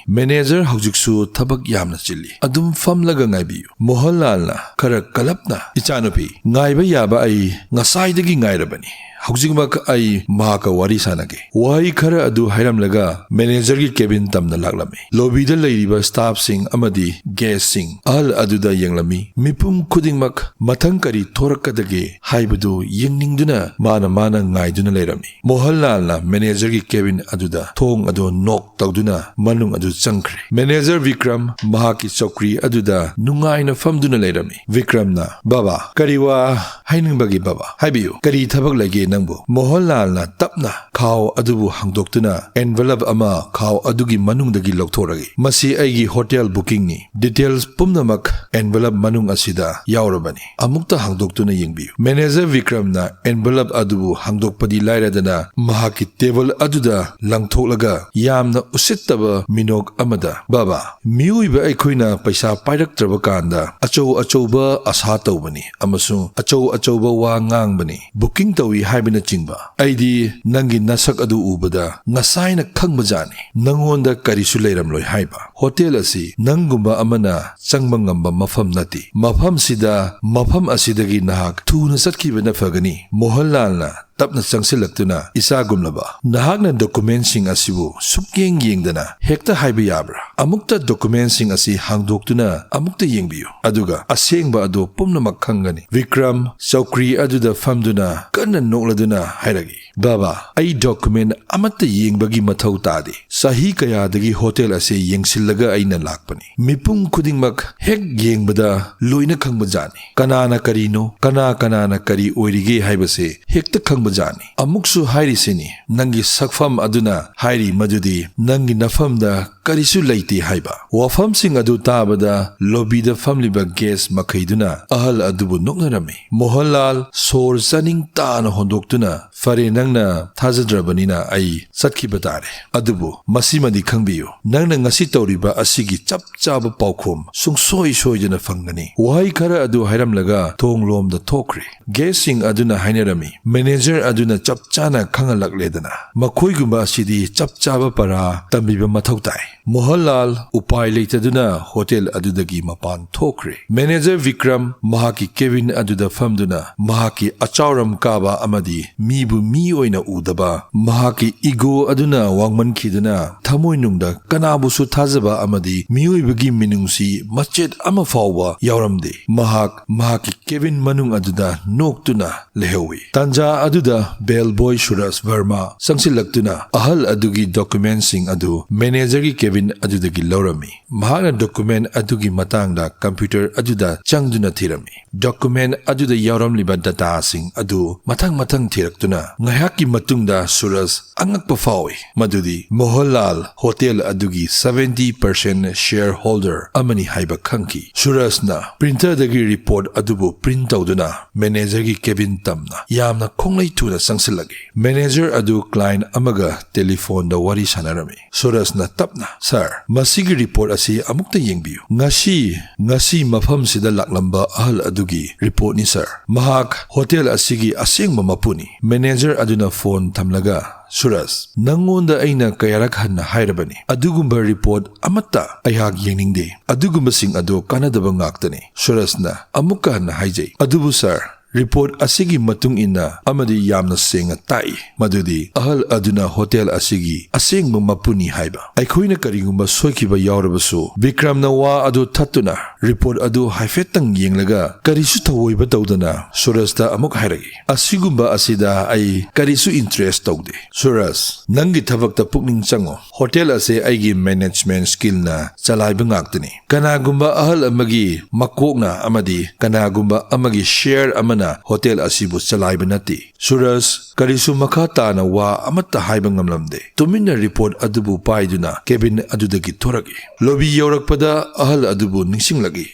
ꯃꯦꯅꯦꯖꯔ ꯍꯧꯖꯤꯛꯁꯨ ꯊꯕꯛ ꯌꯥꯝꯅ ꯆꯤꯜꯂꯤ, ꯑꯗꯨꯝ ꯐꯝꯂꯒ ꯉꯥꯏꯕꯤꯌꯨ꯫" ꯃꯣꯍꯟꯂꯥꯜꯅ ꯈꯔ ꯀꯜꯂꯞꯅ, "ꯏꯆꯥꯅꯨꯄꯤ, ꯉꯥꯏꯕ ꯌꯥꯕ ꯑꯩ ꯉꯁꯥꯏꯗꯒꯤ ꯉꯥꯏꯔꯕꯅꯤ꯫ ꯍꯧꯖꯤꯛꯃꯛ ꯑꯩ ꯃꯍꯥꯛꯀ ꯋꯥꯔꯤ ꯁꯥꯟꯅꯒꯦ꯫" ꯋꯥꯍꯩ ꯈꯔ ꯑꯗꯨ ꯍꯥꯏꯔꯝꯂꯒ ꯃꯦꯅꯦꯖꯔꯒꯤ ꯀꯦꯕꯤꯟ ꯇꯝꯅ ꯂꯥꯛꯂꯝꯃꯤ꯫ ꯂꯣꯕꯤꯗ ꯂꯩꯔꯤꯕ ꯁ꯭ꯇꯥꯐꯁꯤꯡ ꯑꯃꯗꯤ ꯒꯦꯁꯁꯤꯡ ꯑꯍꯜ ꯑꯗꯨꯗ ꯌꯦꯡꯂꯝꯃꯤ꯫ ꯃꯤꯄꯨꯝ ꯈꯨꯗꯤꯡꯃꯛ ꯃꯊꯪ ꯀꯔꯤ ꯊꯣꯔꯛꯀꯗꯒꯦ ꯍꯥꯏꯕꯗꯨ ꯌꯦꯡꯅꯤꯡꯗꯨꯅ ꯃꯥꯅ ꯃꯥꯅ ꯉꯥꯏꯗꯨꯅ ꯂꯩꯔꯝꯃꯤ꯫ ꯃꯣꯍꯟꯂꯥꯜꯅ ꯃꯦꯅꯦꯖꯔꯒꯤ ꯀꯦꯕꯤꯟ ꯑꯗꯨꯗ ꯊꯣꯡ ꯑꯗꯨ ꯅꯣꯛ ꯇꯧꯗꯨꯅ ꯃꯅꯨꯡ ꯑꯗꯨ ꯆꯪꯈ꯭ꯔꯦ꯫ ꯃꯦꯅꯦꯖꯔ ꯕꯤꯀ꯭ꯔꯝ ꯃꯍꯥꯛꯀꯤ ꯆꯧꯀ꯭ꯔꯤ ꯑꯗꯨꯗ ꯅꯨꯡꯉꯥꯏꯅ ꯐꯝꯗꯨꯅ ꯂꯩꯔꯝꯃꯤ꯫ ꯕꯤꯀ꯭ꯔꯝꯅ, "ꯕꯕꯥ, ꯀꯔꯤ ꯋꯥ ꯍꯥꯏꯅꯤꯡꯕꯒꯦ ꯕꯕꯥ? ꯍꯥꯏꯕꯤꯌꯨ, ꯀꯔꯤ ꯊꯕꯛ ꯂꯩꯒꯦ ꯅꯪꯕꯨ?" ꯃꯣꯍꯟꯂꯥꯜꯅ ꯇꯞꯅ ꯈꯥꯎ ꯑꯗꯨꯕꯨ ꯍꯥꯡꯗꯣꯛꯇꯨꯅ ꯑꯦꯟꯚꯂꯞ ꯑꯃ ꯈꯥꯎ ꯑꯗꯨꯒꯤ ꯃꯅꯨꯡꯗꯒꯤ ꯂꯧꯊꯣꯔꯛꯏ꯫ "ꯃꯁꯤ ꯑꯩꯒꯤ ꯍꯣꯇꯦꯜ ꯕꯨꯀꯤꯡꯅꯤ꯫ ꯗꯤꯇꯦꯜꯁ ꯄꯨꯝꯅꯃꯛ ꯑꯦꯟꯚꯂꯞ ꯃꯅꯨꯡ ꯑꯁꯤꯗ ꯌꯥꯎꯔꯕꯅꯤ꯫ ꯑꯃꯨꯛꯇ ꯍꯥꯡꯗꯣꯛꯇꯨꯅ ꯌꯦꯡꯕꯤꯌꯨ꯫" ꯃꯦꯅꯦꯖꯔ ꯃꯦꯅꯦꯖꯔ ꯕꯤꯀ꯭ꯔꯝꯅ envelope ꯑꯗꯨꯕꯨ ꯍꯥꯡꯗꯣꯛꯄꯗꯤ ꯂꯥꯏꯔꯗꯅ ꯃꯍꯥꯛꯀꯤ ꯇꯦꯕꯜ ꯑꯗꯨꯗ ꯂꯪꯊꯣꯛꯂꯒ ꯌꯥꯝꯅ ꯎꯁꯤꯠꯇꯕ ꯃꯤꯅꯣꯛ ꯑꯃꯗ, "ꯕꯥꯕꯥ, ꯃꯤꯑꯣꯏꯕ ꯑꯩꯈꯣꯏꯅ ꯄꯩꯁꯥ ꯄꯥꯏꯔꯛꯇ꯭ꯔꯕ ꯀꯥꯟꯗ ꯑꯆꯧ ꯑꯆꯧꯕ ꯑꯁꯥ ꯇꯧꯕꯅꯤ ꯑꯃꯁꯨꯡ ꯑꯆꯧ ꯑꯆꯧꯕ ꯋꯥ ꯉꯥꯡꯕꯅꯤ, booking ꯇꯧꯏ ꯍꯥꯏꯕꯅꯆꯤꯡꯕ꯫ ꯑꯩꯗꯤ ꯅꯪꯒꯤ ꯅꯁꯛ ꯑꯗꯨ ꯎꯕꯗ ꯉꯁꯥꯏꯅ ꯈꯪꯕꯖꯥꯠꯅꯤ ꯅꯪꯉꯣꯟꯗ ꯀꯔꯤꯁꯨ ꯂꯩꯔꯝꯂꯣꯏ ꯍꯥꯏꯕ꯫ ꯍꯣꯇꯦꯜ ꯑꯁꯤ ꯅꯪꯒꯨꯝꯕ ꯑꯃꯅ ꯆꯪꯕ ꯉꯝꯕ ꯃꯐꯝ ꯅꯠꯇꯦ꯫ ꯃꯐꯝꯁꯤꯗ, ꯃꯐꯝ ꯑꯁꯤꯗꯒꯤ ꯅꯍꯥꯛ ꯊꯨꯅ ꯆꯠꯈꯤꯕꯅ ꯐꯒꯅꯤ꯫" ꯃꯣꯍꯟꯂꯥꯜꯅ ꯇꯞꯅ ꯆꯪꯁꯤꯜꯂꯛꯇꯨꯅ, "ꯏꯆꯥꯒꯨꯝꯂꯕ, ꯅꯍꯥꯛꯅ documentꯁꯤꯡ ꯑꯁꯤꯕꯨ ꯁꯨꯛꯌꯦꯡ ꯌꯦꯡꯗꯅ ꯍꯦꯛꯇ ꯍꯥꯏꯕ ꯌꯥꯕ꯭ꯔꯥ? ꯑꯃꯨꯛꯇ documentꯁꯤꯡ ꯑꯁꯤ ꯍꯥꯡꯗꯣꯛꯇꯨꯅ ꯑꯃꯨꯛꯇ ꯌꯦꯡꯕꯤꯌꯨ, ꯑꯗꯨꯒ ꯑꯁꯦꯡꯕ ꯑꯗꯨ ꯄꯨꯝꯅꯃꯛ ꯈꯪꯒꯅꯤ꯫" ꯕꯤꯀ꯭ꯔꯝ ꯆꯧꯀ꯭ꯔꯤ ꯑꯗꯨꯗ ꯐꯝꯗꯨꯅ ꯀꯟꯅ ꯅꯣꯛꯂꯗꯨꯅ ꯍꯥꯏꯔꯛꯏ, "ꯕꯥꯕꯥ, ꯑꯩ document ꯑꯃꯠꯇ ꯌꯦꯡꯕꯒꯤ ꯃꯊꯧ ꯇꯥꯗꯦ꯫ ꯆꯍꯤ ꯀꯌꯥꯗꯒꯤ ꯍꯣꯇꯦꯜ ꯑꯁꯤ ꯌꯦꯡꯁꯤꯜꯂꯒ ꯑꯩꯅ ꯂꯥꯛꯄꯅꯤ꯫ ꯃꯤꯄꯨꯝ ꯈꯨꯗꯤꯡꯃꯛ ꯍꯦꯛ ꯌꯦꯡꯕꯗ ꯂꯣꯏꯅ ꯈꯪꯕ ꯖꯥꯠꯅꯤ꯫ ꯀꯅꯥꯅ ꯀꯔꯤꯅꯣ, ꯀꯅꯥ ꯀꯅꯥꯅ ꯀꯔꯤ ꯑꯣꯏꯔꯤꯒꯦ ꯍꯥꯏꯕꯁꯦ ꯍꯦꯛꯇ ꯈꯪꯕ ꯖꯥꯠꯅꯤ꯫ ꯑꯃꯨꯛꯁꯨ ꯍꯥꯏꯔꯤꯁꯤꯅꯤ, ꯅꯪꯒꯤ ꯁꯛꯐꯝ ꯑꯗꯨꯅ ꯍꯥꯏꯔꯤ ꯃꯗꯨꯗꯤ ꯅꯪꯒꯤ ꯅꯐꯝꯗ ꯀꯔꯤꯁꯨ ꯂꯩꯇꯦ ꯍꯥꯏꯕ꯫" ꯋꯥꯐꯝꯁꯤꯡ ꯑꯗꯨ ꯇꯥꯕꯗ lobbyꯗ ꯐꯝꯂꯤꯕ guest ꯃꯈꯩꯗꯨꯅ ꯑꯍꯜ ꯑꯗꯨꯕꯨ ꯅꯣꯛꯅꯔꯝꯃꯤ꯫ ꯃꯣꯍꯟꯂꯥꯜ ꯁꯣꯔ ꯆꯥꯅꯤꯡ ꯇꯥꯅ ꯍꯣꯟꯗꯣꯛꯇꯨꯅ, "ꯐꯔꯦ, ꯅꯪꯅ ꯊꯥꯖꯗ꯭ꯔꯕꯅꯤꯅ ꯑꯩ ꯆꯠꯈꯤꯕ ꯇꯥꯔꯦ꯫ ꯑꯗꯨꯕꯨ ꯃꯁꯤꯃꯗꯤ ꯈꯪꯕꯤꯌꯨ, ꯅꯪꯅ ꯉꯁꯤ ꯇꯧꯔꯤꯕ ꯑꯁꯤꯒꯤ ꯆꯞ ꯆꯥꯕ ꯄꯥꯎꯈꯨꯝ ꯁꯨꯡꯁꯣꯏ ꯁꯣꯏꯗꯅ ꯐꯪꯒꯅꯤ꯫" ꯋꯥꯍꯩ ꯈꯔ ꯑꯗꯨ ꯍꯥꯏꯔꯝꯂꯒ ꯊꯣꯡ ꯂꯣꯝꯗ ꯊꯣꯛꯈ꯭ꯔꯦ꯫ Guestꯁꯤꯡ ꯑꯗꯨꯅ ꯍꯥꯏꯅꯔꯝꯃꯤ, "ꯃꯦꯅꯦꯖꯔ ꯑꯗꯨꯅ ꯆꯞ ꯆꯥꯅ ꯈꯪꯍꯜꯂꯛꯂꯦꯗꯅ, ꯃꯈꯣꯏꯒꯨꯝꯕ ꯑꯁꯤꯗꯤ ꯆꯞ ꯆꯥꯕ ꯄꯔꯥ ꯇꯝꯕꯤꯕ ꯃꯊꯧ ꯇꯥꯏ꯫" ꯃꯣꯍꯟꯂꯥꯜ ꯎꯄꯥꯏ ꯂꯩꯇꯗꯨꯅ ꯍꯣꯇꯦꯜ ꯑꯗꯨꯗꯒꯤ ꯃꯄꯥꯟ ꯊꯣꯛꯈ꯭ꯔꯦ꯫ ꯃꯦꯅꯦꯖꯔ ꯕꯤꯀ꯭ꯔꯝ ꯃꯍꯥꯛꯀꯤ cabin ꯑꯗꯨꯗ ꯐꯝꯗꯨꯅ ꯃꯍꯥꯛꯀꯤ ꯑꯆꯥꯎꯔꯝ ꯀꯥꯕ ꯑꯃꯗꯤ ꯃꯤꯕꯨ ꯃꯤ ꯑꯣꯏꯅ ꯎꯗꯕ, ꯃꯍꯥꯛꯀꯤ ego ꯑꯗꯨꯅ ꯋꯥꯡꯃꯟꯈꯤꯗꯨꯅ ꯊꯃꯣꯏꯅꯨꯡꯗ ꯀꯅꯥꯕꯨꯁꯨ ꯊꯥꯖꯕ ꯑꯃꯗꯤ ꯃꯤꯑꯣꯏꯕꯒꯤ ꯃꯤꯅꯨꯡꯁꯤ ꯃꯆꯦꯠ ꯑꯃ ꯐꯥꯎꯕ ꯌꯥꯎꯔꯝꯗꯦ꯫ ꯃꯍꯥꯛ ꯃꯍꯥꯛꯀꯤ cabin ꯃꯅꯨꯡ ꯑꯗꯨꯗ ꯅꯣꯛꯇꯨꯅ ꯂꯩꯍꯧꯏ꯫ ꯇꯥꯟꯖꯥ ꯑꯗꯨ ꯑꯗꯨꯗ bellboy ꯁꯨꯔꯖ ꯚꯔꯃ ꯆꯪꯁꯤꯜꯂꯛꯇꯨꯅ ꯑꯍꯜ ꯑꯗꯨꯒꯤ documentꯁꯤꯡ ꯑꯗꯨ managerꯒꯤ cabin ꯑꯗꯨꯗꯒꯤ ꯂꯧꯔꯝꯃꯤ꯫ ꯃꯍꯥꯛꯅ document ꯑꯗꯨꯒꯤ ꯃꯇꯥꯡꯗ computer ꯑꯗꯨꯗ ꯆꯪꯗꯨꯅ ꯊꯤꯔꯝꯃꯤ꯫ Document ꯑꯗꯨꯗ ꯌꯥꯎꯔꯝꯂꯤꯕ dataꯁꯤꯡ ꯑꯗꯨ ꯃꯊꯪ ꯃꯊꯪ ꯊꯤꯔꯛꯇꯨꯅ ꯉꯥꯏꯍꯥꯛꯀꯤ ꯃꯇꯨꯡꯗ ꯁꯨꯔꯖ ꯑꯉꯛꯄ ꯐꯥꯎꯏ ꯃꯗꯨꯗꯤ ꯃꯣꯍꯟꯂꯥꯜ hotel ꯑꯗꯨꯒꯤ seventy percent shareholder ꯑꯃꯅꯤ ꯍꯥꯏꯕ ꯈꯪꯈꯤ꯫ ꯁꯨꯔꯖꯅ printerꯗꯒꯤ report ꯑꯗꯨꯕꯨ print ꯇꯧꯗꯨꯅ managerꯒꯤ cabin ꯇꯝꯅ ꯌꯥꯝꯅ ꯈꯣꯡꯂꯩ ꯊꯨꯅ ꯆꯪꯁꯤꯜꯂꯛꯏ꯫ Manager ꯑꯗꯨ client ꯑꯃꯒ telephoneꯗ ꯋꯥꯔꯤ ꯁꯥꯟꯅꯔꯝꯃꯤ꯫ ꯁꯨꯔꯖꯅ ꯇꯞꯅ, "Sir, ꯃꯁꯤꯒꯤ report ꯑꯁꯤ ꯑꯃꯨꯛꯇ ꯌꯦꯡꯕꯤꯌꯨ꯫ ꯉꯁꯤ, ꯉꯁꯤ ꯃꯐꯝꯁꯤꯗ ꯂꯥꯛꯂꯝꯕ ꯑꯍꯜ ꯑꯗꯨꯒꯤ reportꯅꯤ, sir꯫ ꯃꯍꯥꯛ hotel ꯑꯁꯤꯒꯤ ꯑꯁꯦꯡꯕ ꯃꯄꯨꯅꯤ꯫" Manager ꯑꯗꯨꯅ phone ꯊꯝꯂꯒ, "ꯁꯨꯔꯖ, ꯅꯪꯉꯣꯟꯗ ꯑꯩꯅ ꯀꯌꯥꯔꯛ ꯍꯟꯅ ꯍꯥꯏꯔꯕꯅꯤ, ꯑꯗꯨꯒꯨꯝꯕ report ꯑꯃꯠꯇ ꯑꯩꯍꯥꯛ ꯌꯦꯡꯅꯤꯡꯗꯦ꯫ ꯑꯗꯨꯒꯨꯝꯕꯁꯤꯡ ꯑꯗꯨ ꯀꯥꯟꯅꯗꯕ ꯉꯥꯛꯇꯅꯤ꯫" ꯁꯨꯔꯖꯅ ꯑꯃꯨꯛꯀ ꯍꯟꯅ ꯍꯥꯏꯖꯩ, "ꯑꯗꯨꯕꯨ sir, report ꯑꯁꯤꯒꯤ ꯃꯇꯨꯡ ꯏꯟꯅ ꯑꯃꯗꯤ ꯌꯥꯝꯅ ꯁꯦꯡꯅ ꯇꯥꯛꯏ ꯃꯗꯨꯗꯤ ꯑꯍꯜ ꯑꯗꯨꯅ hotel ꯑꯁꯤꯒꯤ ꯑꯁꯦꯡꯕ ꯃꯄꯨꯅꯤ ꯍꯥꯏꯕ꯫ ꯑꯩꯈꯣꯏꯅ ꯀꯔꯤꯒꯨꯝꯕ ꯁꯣꯏꯈꯤꯕ ꯌꯥꯎꯔꯕꯁꯨ ꯕꯤꯀ꯭ꯔꯝꯅ ꯋꯥ ꯑꯗꯨ ꯊꯠꯇꯨꯅ report ꯑꯗꯨ ꯍꯥꯏꯐꯦꯠꯇꯪ ꯌꯦꯡꯂꯒ ꯀꯔꯤꯁꯨ ꯊꯧꯑꯣꯏꯕ ꯇꯧꯗꯅ ꯁꯨꯔꯖꯇ ꯑꯃꯨꯛ ꯍꯥꯏꯔꯛꯏ, "ꯑꯁꯤꯒꯨꯝꯕ ꯑꯁꯤꯗ ꯑꯩ ꯀꯔꯤꯁꯨ interest ꯇꯧꯗꯦ꯫ ꯁꯨꯔꯖ, ꯅꯪꯒꯤ ꯊꯕꯛꯇ ꯄꯨꯛꯅꯤꯡ ꯆꯪꯉꯣ꯫ Hotel ꯑꯁꯤ ꯑꯩꯒꯤ management skillꯅ ꯆꯂꯥꯏꯕ ꯉꯥꯛꯇꯅꯤ꯫ ꯀꯅꯥꯒꯨꯝꯕ ꯑꯍꯜ ꯑꯃꯒꯤ ꯃꯀꯣꯛꯅ ꯑꯃꯗꯤ ꯀꯅꯥꯒꯨꯝꯕ ꯑꯃꯒꯤ share ꯑꯃꯅ hotel ꯑꯁꯤꯕꯨ ꯆꯂꯥꯏꯕ ꯅꯠꯇꯦ꯫ ꯁꯨꯔꯖ ꯀꯔꯤꯁꯨ ꯃꯈꯥ ꯇꯥꯅ ꯋꯥ ꯑꯃꯠꯇ ꯍꯥꯏꯕ ꯉꯝꯂꯝꯗꯦ꯫ ꯇꯨꯃꯤꯟꯅ report ꯑꯗꯨꯕꯨ ꯄꯥꯏꯗꯨꯅ cabin ꯑꯗꯨꯗꯒꯤ ꯊꯣꯔꯛꯏ꯫ Lobby ꯌꯧꯔꯛꯄꯗ ꯑꯍꯜ ꯑꯗꯨꯕꯨ ꯅꯤꯡꯁꯤꯡꯂꯛꯏ꯫